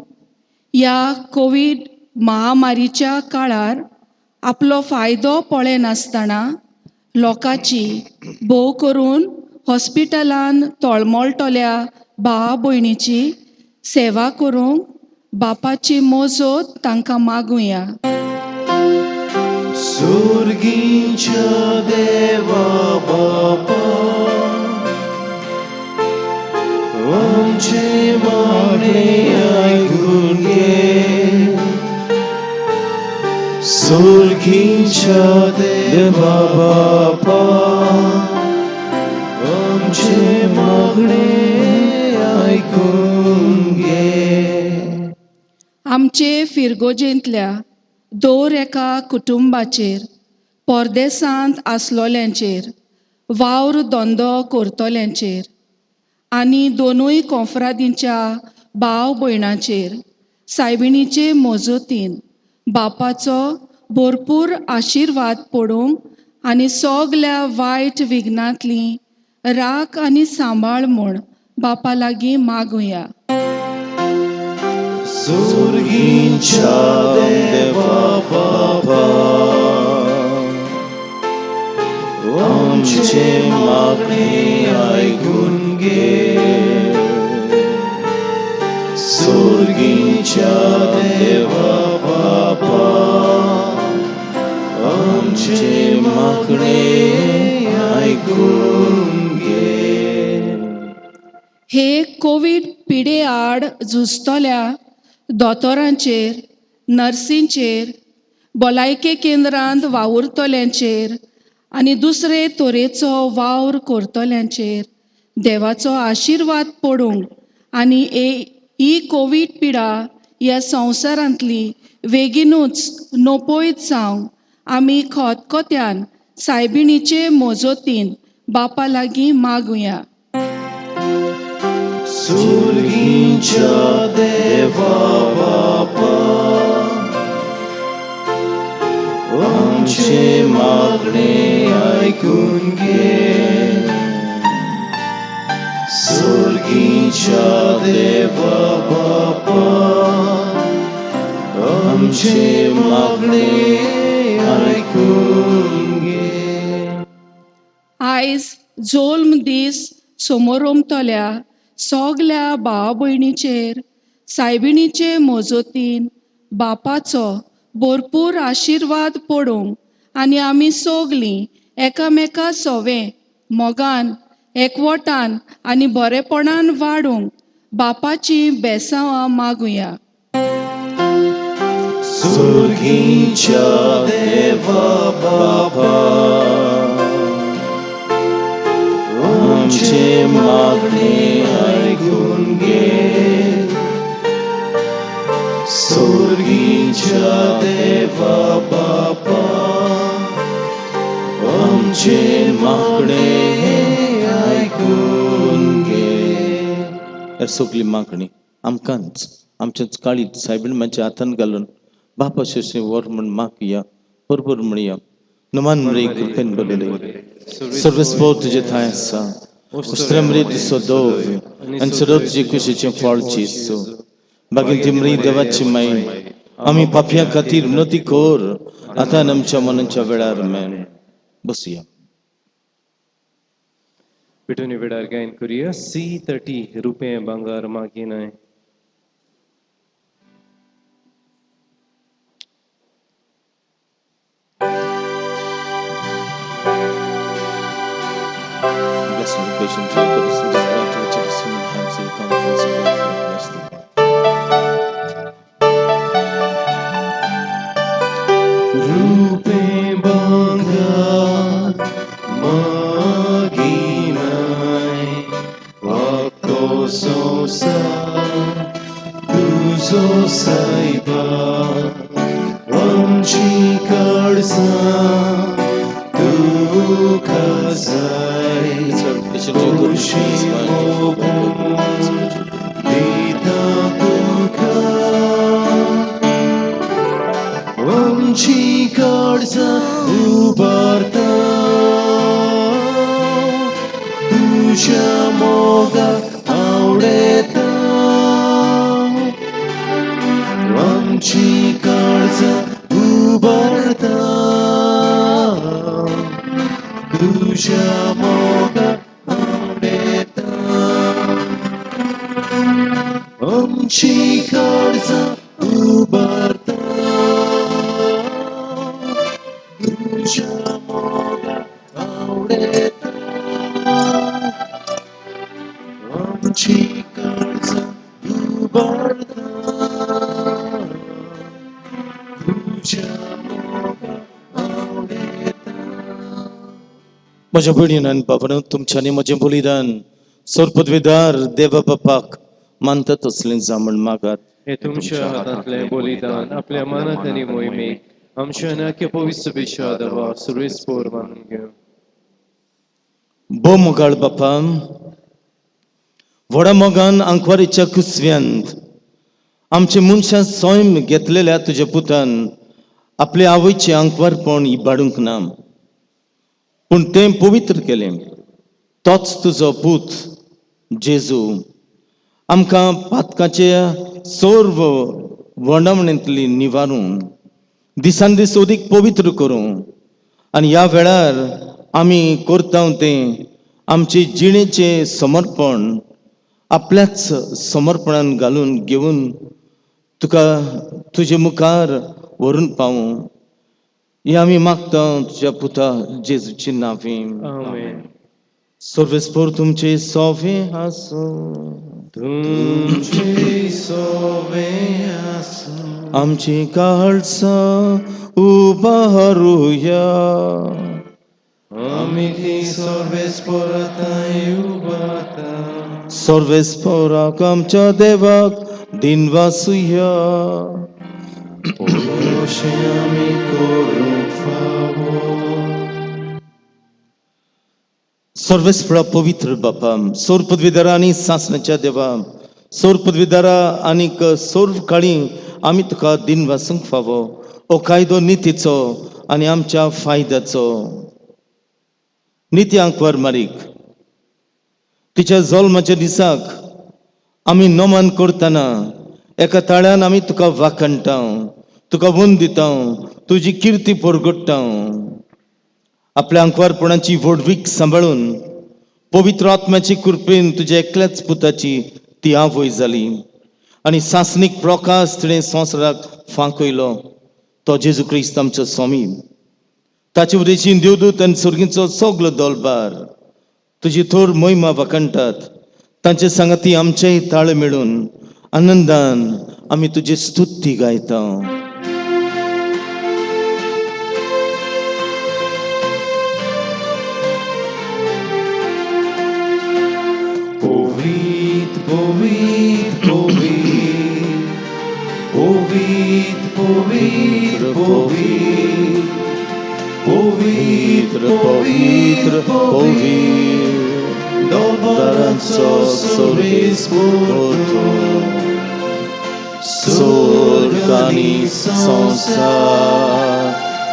ह्या कोवीड महामारीच्या काळार आपलो फायदो पळयनासतना लोकांची, भोव करून हॉस्पिटलान तळमळटल्या भावा भयणीची सेवा करूंक बापाची मोजत तांकां मागुया. सुर्गीच्या देवा बापा, आमचे मागणे आयकून घे. सुर्गीच्या देवा बापा, आमचे मागणे आयकून घे. आमचे फिरगोजेंतल्या दर एका कुटुंबाचेर, परदेसांत आसलोल्यांचेर, वावर धंदो करतल्यांचेर आनी दोनूय कोंफ्रादींच्या भाव भयणाचेर सायबिणीचे मोजोतीन बापाचो भरपूर आशिर्वाद पडूंक आनी सगल्या वायट विघ्नांतली राख आनी सांबाळ म्हूण बापा लागीं मागुया. सुर्गीच्या देवा बापा, आमचे मागणे आयकून घे. सुर्गीच्या देवा बापा, आमचे मागणे आयकून घे. हे कोवीड पिडे आड झुजतल्या दोतोरांचेर, नर्सींचेर, भलायके केंद्रांत वावुरतल्यांचेर आनी दुसरे तरेचो वावर करतल्यांचेर देवाचो आशिर्वाद पडूंक आनी ही कोवीड पिडा ह्या संवसारांतली बेगीनूच नपयत जावंक आमी खतखत्यान सायबिणीचे मोजोतीन बापा लागीं मागुया. सुर्गीच्या देवा बापा, आमचे मागणे आयकून घे. सुर्गीच्या देवा बापा, आमचे मागणे आयकून घे. आयज जोल्म दीस समोरमतल्या सगल्या भाव भयणीचेर सायबिणीचे मोजोतीन बापाचो भरपूर आशिर्वाद पडूंक आनी आमी सगलीं एकामेका सोवें मोगान, एकवटान आनी बरेपणान वाडूंक बापाची बेसांवां मागुया. सुर्गीच्या देवा बापा, आमचे मागणे आयकून घे. सुर्गीच्या देवा बापा, आमचे मागणे आयकून घे. सगली मागणी आमकांच आमच्याच काळीत सायबीण मातशें हातान घालून बापा शेषे वर म्हण मागया, बरोबर म्हणया. नमान मरे, कृपेन बरले, सर्वस्व तुजे थांय आसा. उस्त्रे तुजो दोव आनी सरव तुजे कुशीचें फळ चेसो. बागीन मरी देवाची माई, आमी पापया खातीर विनती कर, आतां आमच्या मनाच्या वेळार. मेन बसुया. पिटून वेळार गायन करूया C30 रुपये भांगर मागिनाय. Blessing the patient, God is with his right to which it is human hands, he conquers and bless thee. रुपें बांगार मागिनाय वाको संवसार तुजो सायबा आमची काळजां तुका जाय Exaltation to God, खोशी दिता तुका आमची काळजां उबारता तुज्या मोगाक आवडता आमची काळजां उबारता तुज्या मोगाक आवडता आमची काळजां उबारता तुज्या मोगाक आवडता आमची काळजां उबारता तुज्या मोगाक आवडता. म्हज्या भयणीन आनी बाबांनो, तुमच्यांनी म्हजें बलिदान सोरपदवेदार देवा बापाक मानता तसलें जावं म्हण मागात. हे तुमच्या हातांतलें बलिदान आपल्या मनात आनी मोहिमेक आमच्या नाक्या पवित्र सभेच्या देवा सुरेस पोर मानून घेवं. भोव मोगाळ बापा, व्हडा मोगान आंकवारीच्या कुसव्यांत आमचे मनशां सैम घेतलेल्या तुज्या पुतान आपले आवयचें आंकवारपण इबाडूंक ना, पूण तें पवित्र केलें. तोच तुजो पूत जेजू आमकां पातकाचे सर्व वर्णवणेंतली निवारून दिसान दीस अदीक पवित्र करूं आनी ह्या वेळार आमी करता तें आमचे जिणेचें समर्पण आपल्याच समर्पणान घालून घेवन तुका तुजे मुखार व्हरून पावूं, हें आमी मागता तुज्या पुता जेजूची नांवी. आमेन. सर्वेस्पोर तुमचे सोवे आसूं. तुमचे सोवे आसूं. आमची काळसां उबारुया. आमी ती सर्वेस्पोराताय उबारता. सर्वेस्पोराक आमच्या देवाक दिनवासुया. अशें आमी करूंक फावो. सर्वेस्परा पवित्र बापा, सोर पदवीधरा आनी सासणाच्या देवा, सोर पदवीधरा आनीक सोर काळी आमी तुका दिनवासूंक फावो. हो कायदो नितीचो आनी आमच्या फायद्याचो. निती आंकवार मारीक तिच्या जल्माच्या दिसाक आमी नमन करतना एका ताळ्यान आमी तुका वाखणटा, तुका वंद दिता, तुजी किर्ती परगट्टा. आपल्या आंकवारपणाची व्हडवीक सांबाळून पवित्र आत्म्याची कृपेन तुज्या एकल्याच पुताची ती आवय जाली आनी सासणीक प्रकाश तिणें संवसाराक फांकयलो, तो जेजू क्रिस्त आमचो स्वामी. ताचे उदेशीन देवदूत आनी सर्गीचो सगलो दलबार तुजी थोर मोहिमा वाखणटात. तांचे सांगाती आमचेय ताळे मेळून आनंदान आमी तुजी स्तुती गायता. पवीत पवीत पवीत पवीत पवीत पवीत पवीत पवित्र पवित्र दलबारांचो सर्वेस्पोर, स्वर्ग आनी संवसार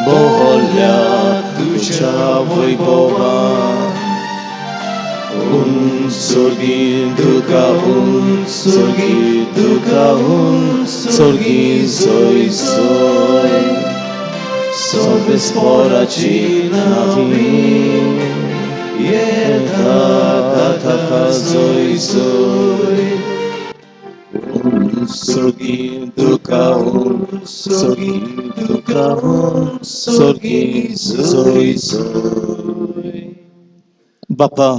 भोवल्या तुज्या वैभवान. उन स्वर्गी तुका, उन स्वर्गी तुका, उन स्वर्गी सोय सोय. सर्वेस्पोराची नावी येता ताका जोय जोय. स्वर्गी तुका, उन स्वर्गी तुका, उन स्वर्गी जोय जोय. बापा,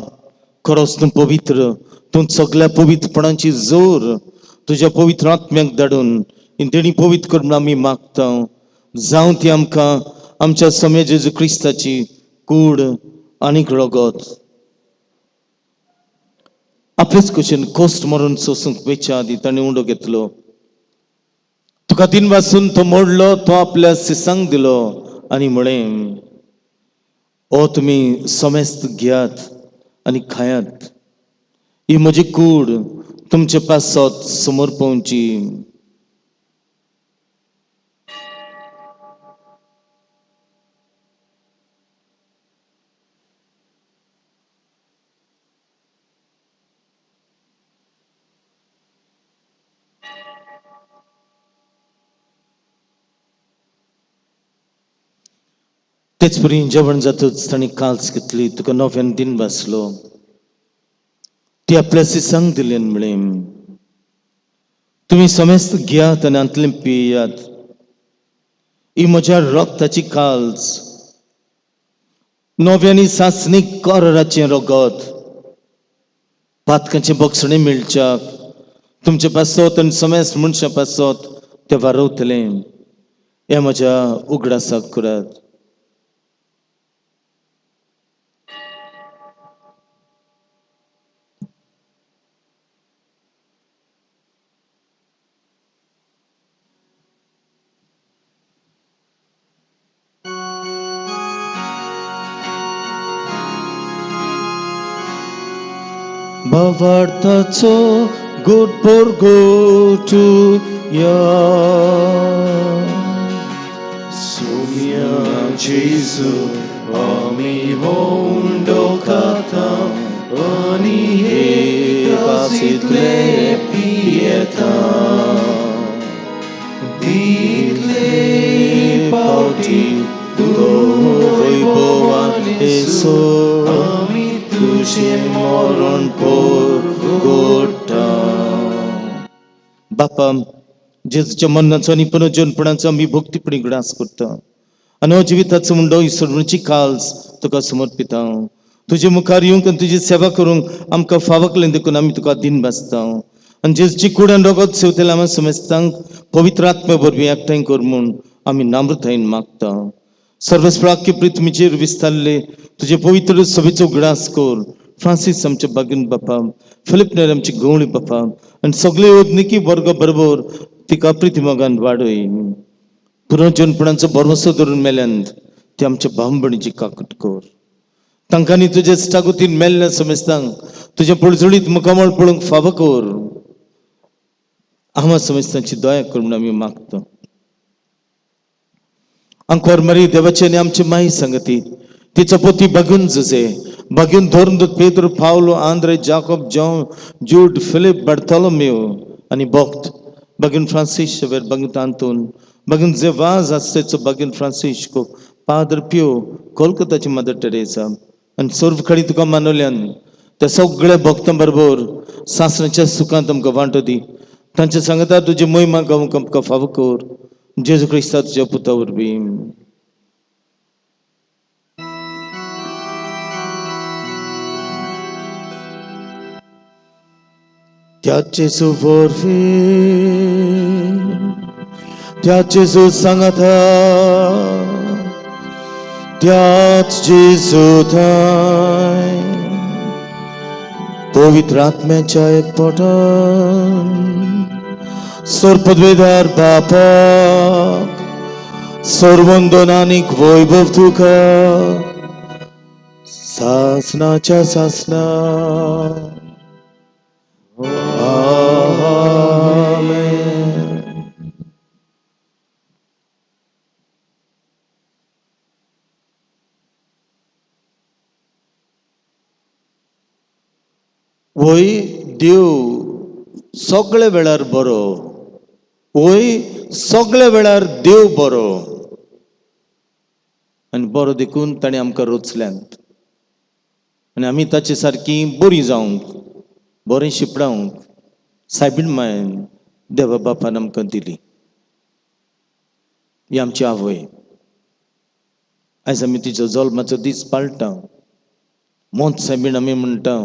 खरोच तूं पवित्र, तूं सगळ्या पवित्रपणाची जोर तुज्या पवित्र आत्म्याक धाडून तेणी पवित्र करून आमी मागता. जावं ती आमकां आमच्या समय जेजू क्रिस्ताची कूड आनीक रगत. आपलेच कुशीन कोस्ट मरून सोसूंक वेच्या आदी ताणें उंडो घेतलो. तुका दिन वासून तो मोडलो, तो आपल्या सिसांक दिलो आनी म्हळें, ओ तुमी समेस्त घेयात आनी खायात, ही म्हजी कूड तुमचे पासत समोर पोवची. तेच परी जेवण जातच ताणें काल्स घेतली, तुका नव्यान दिन बसलो, ती आपल्या सिसांक दिली आनी म्हळें, तुमी समेस्त घेयात आनी हातूंतलें पियात, ही म्हज्या रक्ताची काल्स, नव्यानी सासणीक कराराचें रगत, पातकांचें बक्षणें मेळच्याक तुमचे पासत आनी समेस्त मनशां पासत तें वारवतलें. हें म्हज्या उगडासाक करात. भावार्थाचो गुड go to या. Sumia Jesu, ami hondo kata, ani he kasitle pieta. Ditle pauti tu वैभवान येसो, ami तुझे मरण पोर गोटा. बापा, जेजूच्या मरणाचो आनी पुनर्जनपणाचो आमी भक्तीपणी ग्रास करता आनी हो जिविताचो मुंडो ही सर्वची काल्स तुका समर्पिता. तुजे मुखार येवंक आनी तुजी सेवा करूंक आमकां फावकलें देखून आमी तुका दिन बासता. आनी जेजूची कूड आनी रगत सेवतले आमी समेस्तांक पवित्र आत्म्या वरवीं एकठांय कर म्हूण आमी नम्रतायेन मागता. सर्वस्प्राक्य पृथ्वीचेर विस्तारले तुजे पवित्र सभेचो उगडास कर. फ्रांसीस आमचे बागीन बापा, फिलिप नेर आमची गवळी बापा आनी सगळे ओदनिकी वर्ग बरोबर तिका प्रितिमोगान वाडय. पुनर्जनपणाचो भरवसो धरून मेल्यान ती आमच्या बामबणीची काकट कर. तांकांनी तुजे स्टागोतीन मेल्ल्या समेस्तांक तुज्या पळजळीत मुखामळ पळोवंक फावो कर. आमा समेस्तांची दया कर म्हूण आमी मागता. अंकोर मरी देवाचे आनी आमची माई सांगती तिचो पोती बागून जुजे बागून धरून Pedro, Paulo, Andre, Jacob, John, Jude, Philip, Bartholomew आनी भक्त बागून फ्रांसीस शेवेर, बागून आंतोन, बागून जेवाज आसचो, बागून फ्रांसिस्को, पाद्र पियो, कोलकाताची मदर टेरेसा आनी सर्व खडी तुका मानवल्यान त्या सगळ्या भक्तां बरोबर सासणाच्या सुखांत आमकां वांटो दी. तांच्या सांगता तुजी मोहिमा गावंक आमकां फावो कर. जेजू क्रिस्ता तुज्या पुता वरवीं. त्या जेजू वरवीं, त्या जेजू सांगता, त्याच जेजू थांय पवित्र आत्म्याच्या एकपटान सर्पद्वेदार बापाक सर्वंदन आनीक वैभव तुका सासनाच्या सासना. आमेन. वय देव सगळे वेळार बरो, वय सगळे वेळार देव बरो आनी बरो देखून ताणें आमकां रोचल्यांत आनी आमी ताचे सारकी बरी जावंक, बरें शिपडावंक सायबीण मायन देवा बापान आमकां दिली. ही आमची आवय. आयज आमी तिचो जल्माचो दीस पाळटा. मोत सायबीण आमी म्हणटा,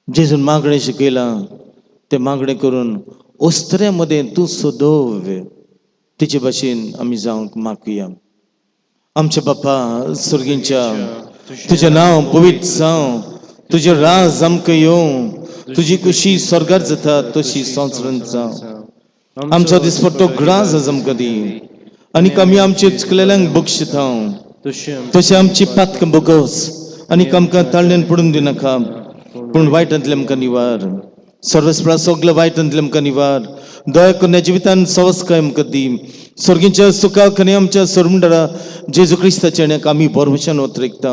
जेजून मागणें शिकयलां तें मागणें करून ओस्त्र्या मदें तूं सोदव तिचे भाशेन आमी जावंक मागुया. आमच्या बापा सर्गींच्या, तुजें नांव पवित्र जावं, तुजें राज आमकां येवं, तुजी खुशी स्वर्गार जाता तशी संवसारांत जावं. आमचो दिसपट्टो ग्रास आज आमकां दी आनी आमी आमचे चुकलेल्यांक बक्षिता तशें आमची पातकां बोगस आनी आमकां ताळण्यान पडून दिनाका, पूण वायटांतलें आमकां निवार. सर्वस्पळा सगळ्या वायटांतलें आमकां निवार. दया करून जिवितान सवस्काय आमकां दी. स्वर्गीच्या सुखाक आनी आमच्या सोरमुंडरा जेजू क्रिस्ताच्या आनी आमी भरवशान ओतरेकता.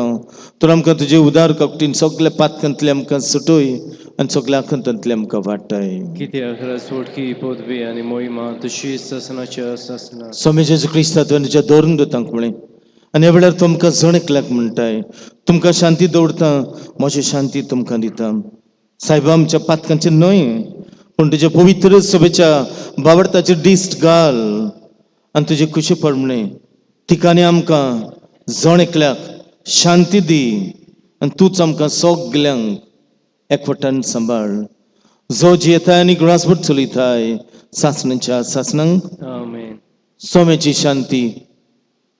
तर आमकां तुजे उदार कपटीन सगळ्या पातकांतलें आमकां सुटय आनी सगळ्या आखंतांतलें आमकां वाटाय. कित्याक रसवटकी पदवी आनी मोहिमा तशी ससनाच्या ससना. स्वामी जेजू क्रिस्ता तुवें तुज्या धरून दितांक म्हळें आनी ह्या वेळार तुमकां जण एकल्याक म्हणटाय, तुमकां शांती दवरता, म्हजी शांती तुमकां दिता. सायबा आमच्या पातकांचें न्हय पूण तुज्या पवित्र सभेच्या बावडताचेर दिश्ट घाल आनी तुजे खुशी प्रमाणें तिका आनी आमकां जण एकल्याक शांती दी आनी तूंच आमकां सगल्यांक एकवटान सांबाळ. जो जियेताय आनी ग्रासभर चलयताय सासणाच्या सासणांक. आमेन. सोम्याची शांती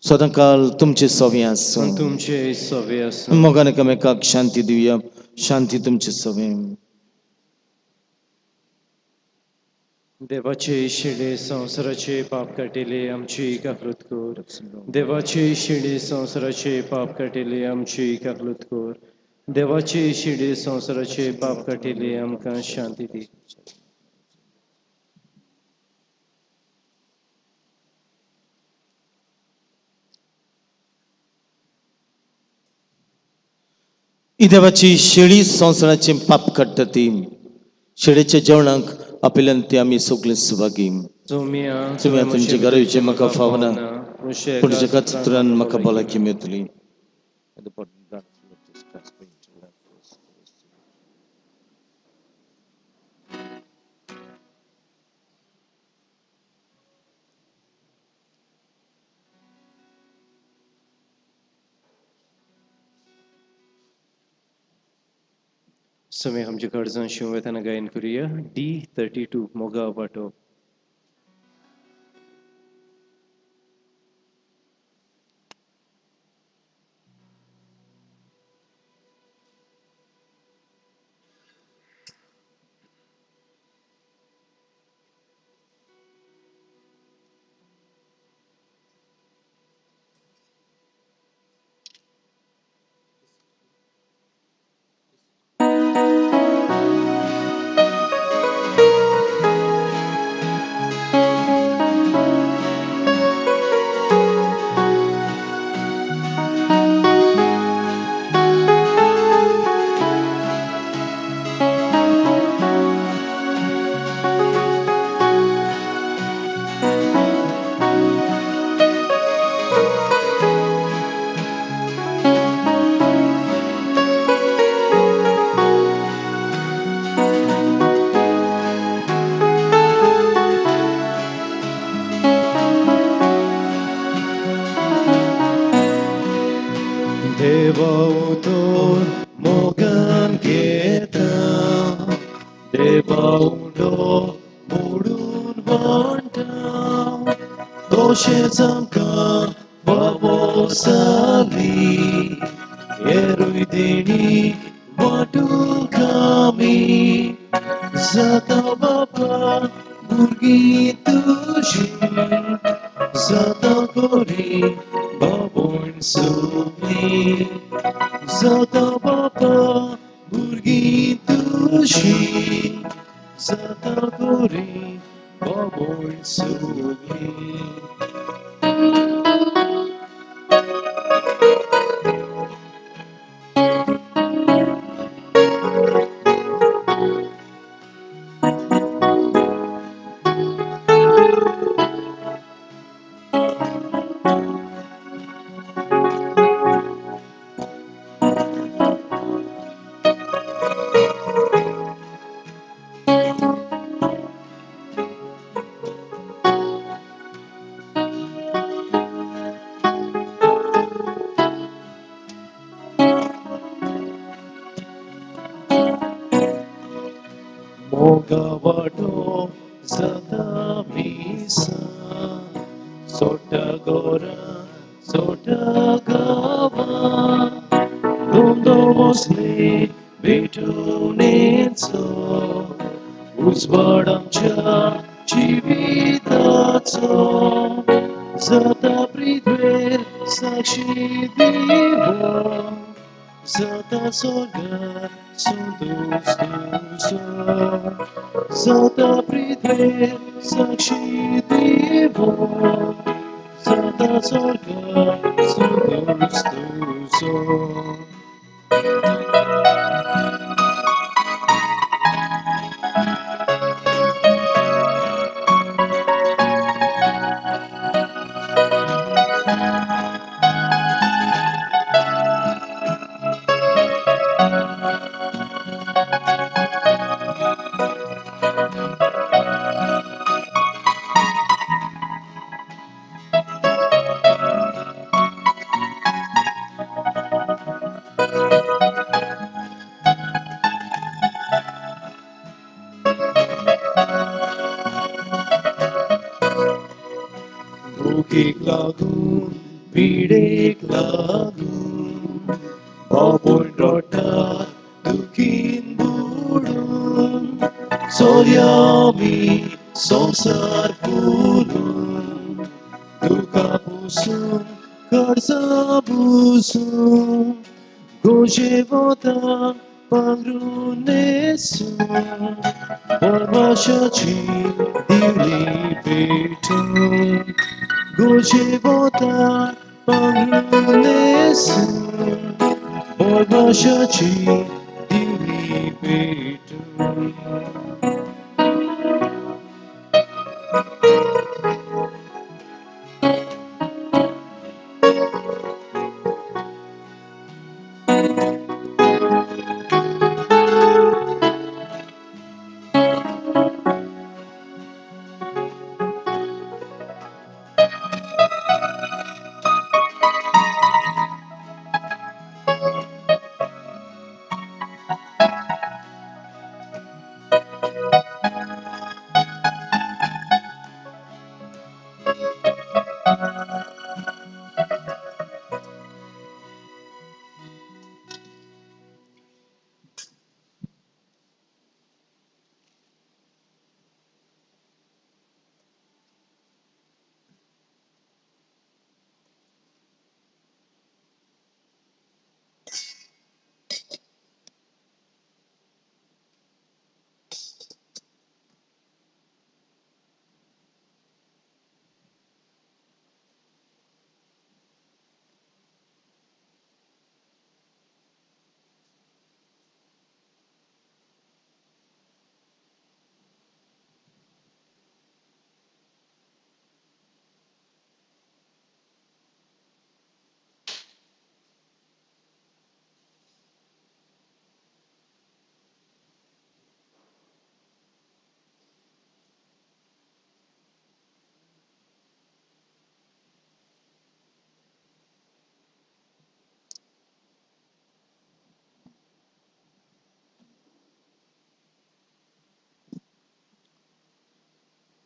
सदांकाल तुमचे सवे आसूं. आनी तुमचे सवे आसूं. मोगान एकामेकाक शांती दिवया. शांती तुमचे सवे. देवाचे शिडे संवसाराचे पाप काटिले आमची काकलूत कर. देवाचे शिडे संवसाराचे पाप काटिले आमची काकलूत कर. देवाचे शिडे संवसाराचे पाप काटिले आमकां शांती दी. ही देवाची शेळी संवसाराचें पाप काडटा ती शेळेच्या जेवणाक आपल्यान ती आमी सगळीं सुभागी. सोम्या तुमी तुमचे घरा येवचें म्हाका फावना, पूण तुज्या चित्रान म्हाका भलायकी मेळटली. सोम्या आमच्या गरजां शिवतना गायन करुया. D32 मोगा वाटो. देवाउतोर मोगान घेता, देवा उंडो मोडून वांटा, तशेंच आमकां फावो जाली हेरूय देणी वांटूंक आमी जाता. बाबा भुरगीं तुजी जाता बरी बाबून सोबली, जाता बाबा भुरगीं तुजी जाता बरी बाबून सोबली. सोर्गा वाटो जाता मिसा सोडटा गोरा सोडटा गांवां दोन वसले भेटूनेचो उजवाड आमच्या जिविताचो जाता पृथ्वेर साक्षी दिवो जाता स्वर्गार संतोष तुजो जाता पृथ्वेर साक्षी दिवो जाता स्वर्गार संतोष तुजो. भुकेक लागून पिडेक लागून बाबूल रडटा दुखीन बुडून चोरया संवसार फुलून दुखां पुसून कर्जां बुसून गोजे वता पांगरून न्हेसून बरमाशाची दिवली पेटून गोजे वता पांगरून न्हेसून बरमाशाची दिवली पेटून.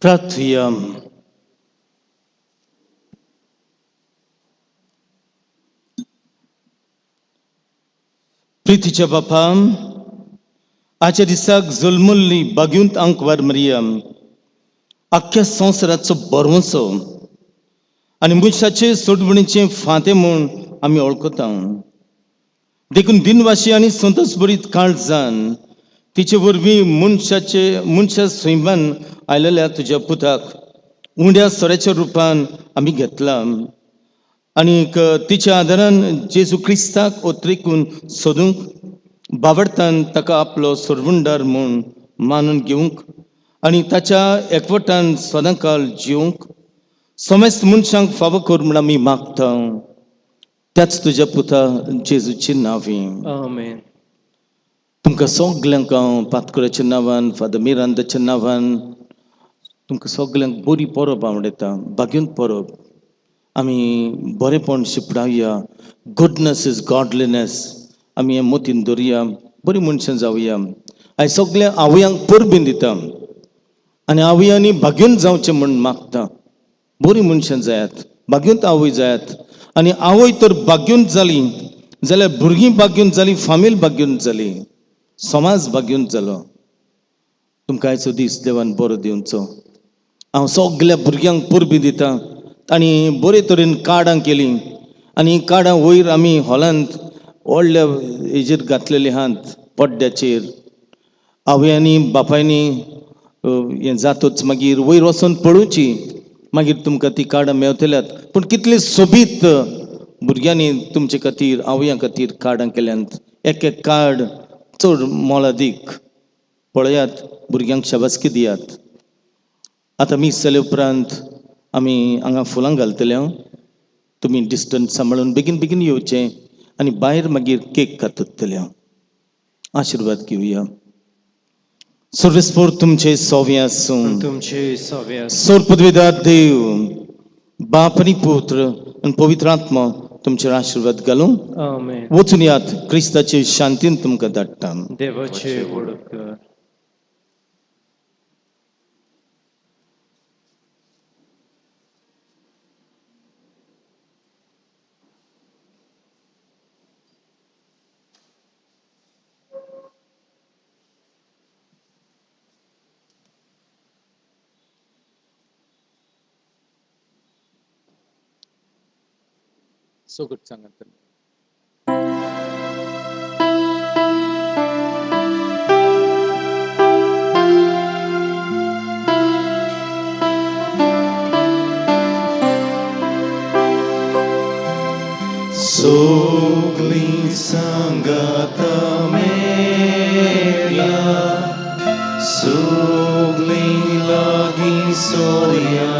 प्रार्थुया. प्रितीच्या बापा, आजच्या दिसाक जल्मुल्ली बागयूंत आंकवार मरियम आख्ख्या संवसाराचो बरवंसो आनी मनशाचे सोडवणीचे फांते म्हूण आमी वळखता. देखून दिनवाशी आनी संतोष बरीत काळजान तिचे वरवीं मनशाचे मनशा सैमान आयलेल्या तुज्या पुताक उंड्या सोऱ्याच्या रुपान आमी घेतला आनीक तिच्या आदारान जेजू क्रिस्ताक ओत्रेकून सोदूंक बावडतान ताका आपलो सोरवुंडार म्हूण मानून घेवंक आनी ताच्या एकवटान सदांकाल जिवंक समेस्त मनशांक फावो कर म्हूण आमी मागता त्याच तुज्या पुता जेजूची नांवी. आमेन. तुमकां सगल्यांक हांव पातकुराच्या नांवान, फादर मिरांदाच्या नांवान तुमकां सगल्यांक बरी परब आवडटा. बागीन परब आमी बरेपण शिपडावया. गुडनस is godliness आमी हें मतीन दवरुया. बरीं मनशां जावया. आयज सगल्या आवयांक परबीं दिता आनी आवयांनी भाग्यून जावचें म्हूण मागता. बरीं मनशां जायात, भाग्यूंत आवय जायात. आनी आवय तर भाग्यूंत जाली जाल्यार भुरगीं भाग्यूंत जालीं, फामील भाग्यूंत जाली, समाज भाग्यूंत जालो. तुमकां आयचो दीस देवान बरो दिवचो. हांव सगल्या भुरग्यांक परबीं दिता. तांणी बरे तरेन कार्डां केलीं आनी कार्डां वयर आमी हॉलांत व्हडल्या हेजेर घातलेलीं आहात, पड्ड्याचेर. आवयांनी बापायनी हें जातूच मागीर वयर वचोन पळोवची, मागीर तुमकां ती कार्डां मेवतल्यात. पूण कितली सोबीत भुरग्यांनी तुमचे खातीर, आवयां खातीर कार्डां केल्यांत. एक एक कार्ड चड मोलादीक. पळयात, भुरग्यांक शाबासकी दियात. आतां मीस जाले उपरांत आमी हांगा फुलां घालतले. तुमी डिस्टन्स सांबाळून बेगीन बेगीन येवचें आनी भायर मागीर केक काततले. आशिर्वाद घेवया. सर्वेस्पोर तुमचे सोवे आसूं. तुमचे सवे आसूं. सोर पदवीदार देव बाप आनी पुत्र आनी पवित्र आत्मा तुमचेर आशिर्वाद घालूं. आमेन. वचून यात, क्रिस्ताचे शांतीन तुमकां धाडटा. देवाचे व्हड उपकार. सोगट सांगात. सगलीं सांगाता मेळया, सगलीं लागीं सोरया,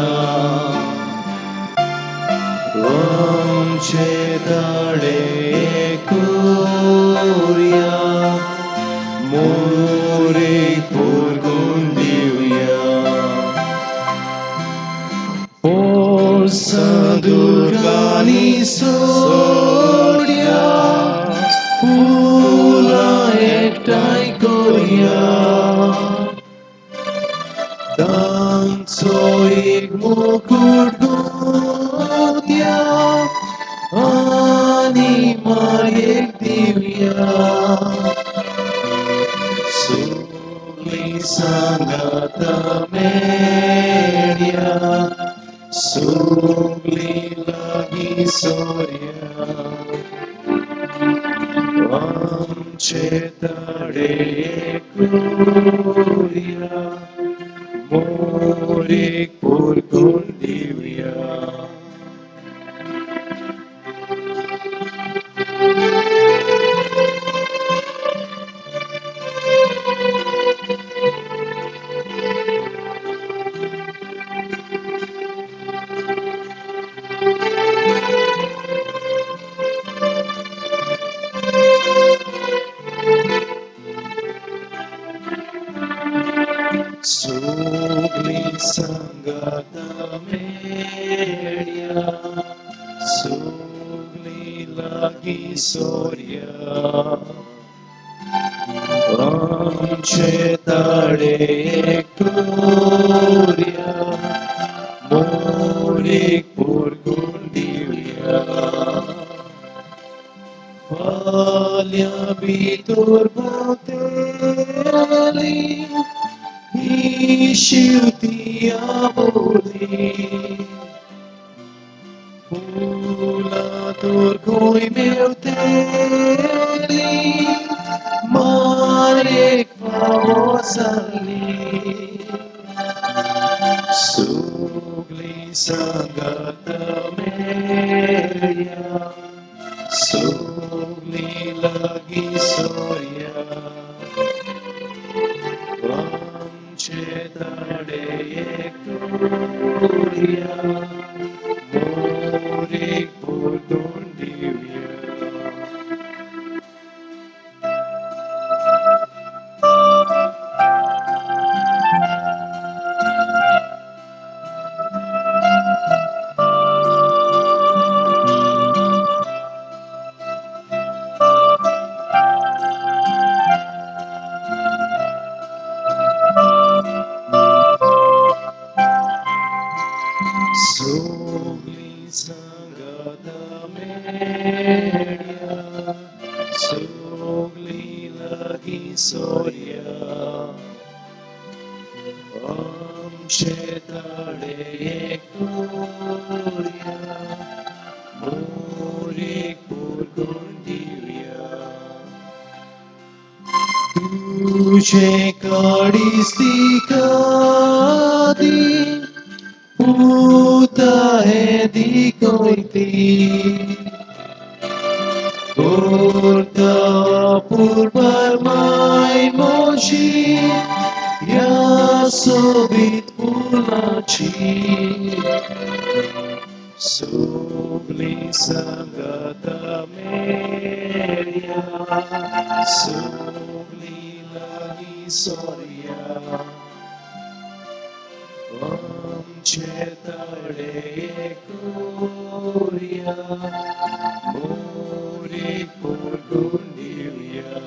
आमचे ताळे कुरया, मोरे पुरगून दिवया. पोरसां दुर्गांनी सोडया, फुलां एकठांय करया, तांचो एक मुकूट गुंतया आनी मारयेक दिवया. सगलीं सांगाता मेळया, सगलीं लागीं सोरया, आमचे ताळे कुरया, मोरेक पुरगून दिवया. सगलीं सांगाता मेळया, सगलीं लागीं सोरया, आमचे ताळे कुरया, मोरेक पुरगून दिवया. फाल्यां भितर भोंवतली ही शिवती आबोली, फुलां तर खंय मेवतली, मारेक फावो जाली. सगलीं सांगाता मेळया, सगलीं लागीं सोरया, आमचे ताळे कुरया, मोरेक पुरगून दिवया. सोर्या आमचे तळे कोर्या मोरेक पुरगुण दिवया तुझे काडीस दिकादी पुता हे दिकोयती करता पूर्वर माय मोशी या सोबीत फुलाची सगळी सांगाता मेळया सगळी लागीं सोरया आमचे तळे कोरया मोरेक पुरगुण दिवया.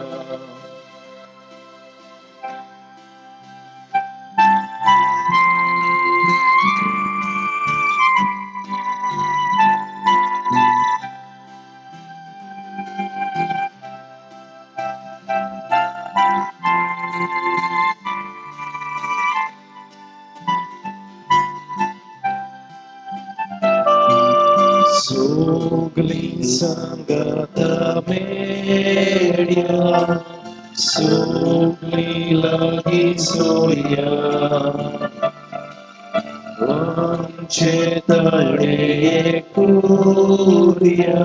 सगळी सांगाता मेळया सगळी लागीं सोरया आमचे तळे कोरया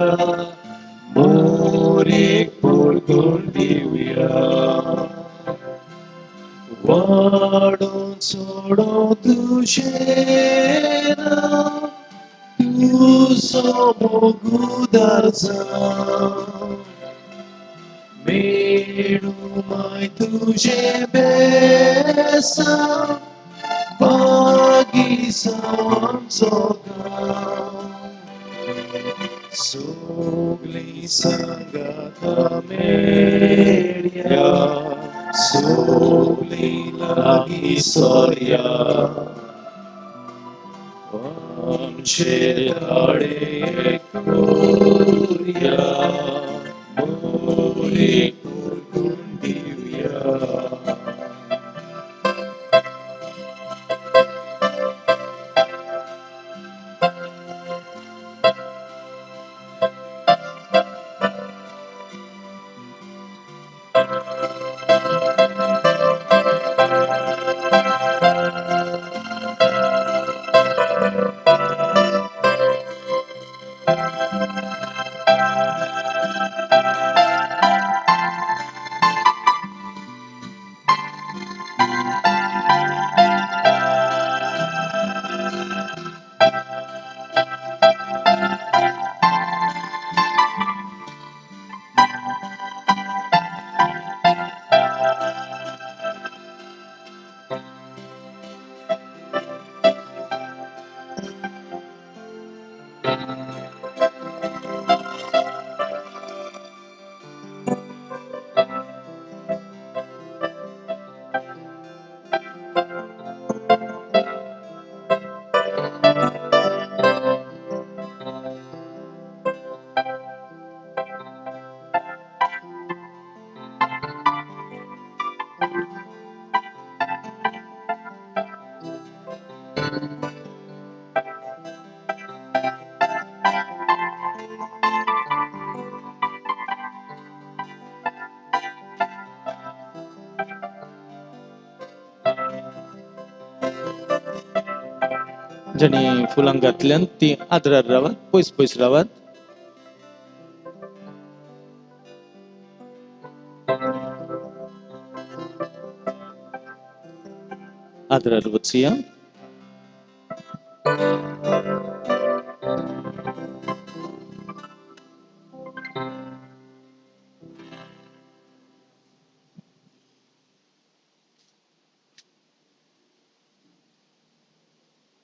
मोरेक पुरगुण दिवया वाडोन सोडो तुझे नांव तुजो मोगुदार जावं मेळूं माय तुजें बेसांव बागी जावं आमचो गांव सगळी सांगाता मेळया सगळी लागीं सोरया आमचे तळे कोरया मोरेक पुरगुण दिवया. ज्यांनी फुलां घातल्यान ती आदरार रावात, पयस पयस रावात. आदरार वचया.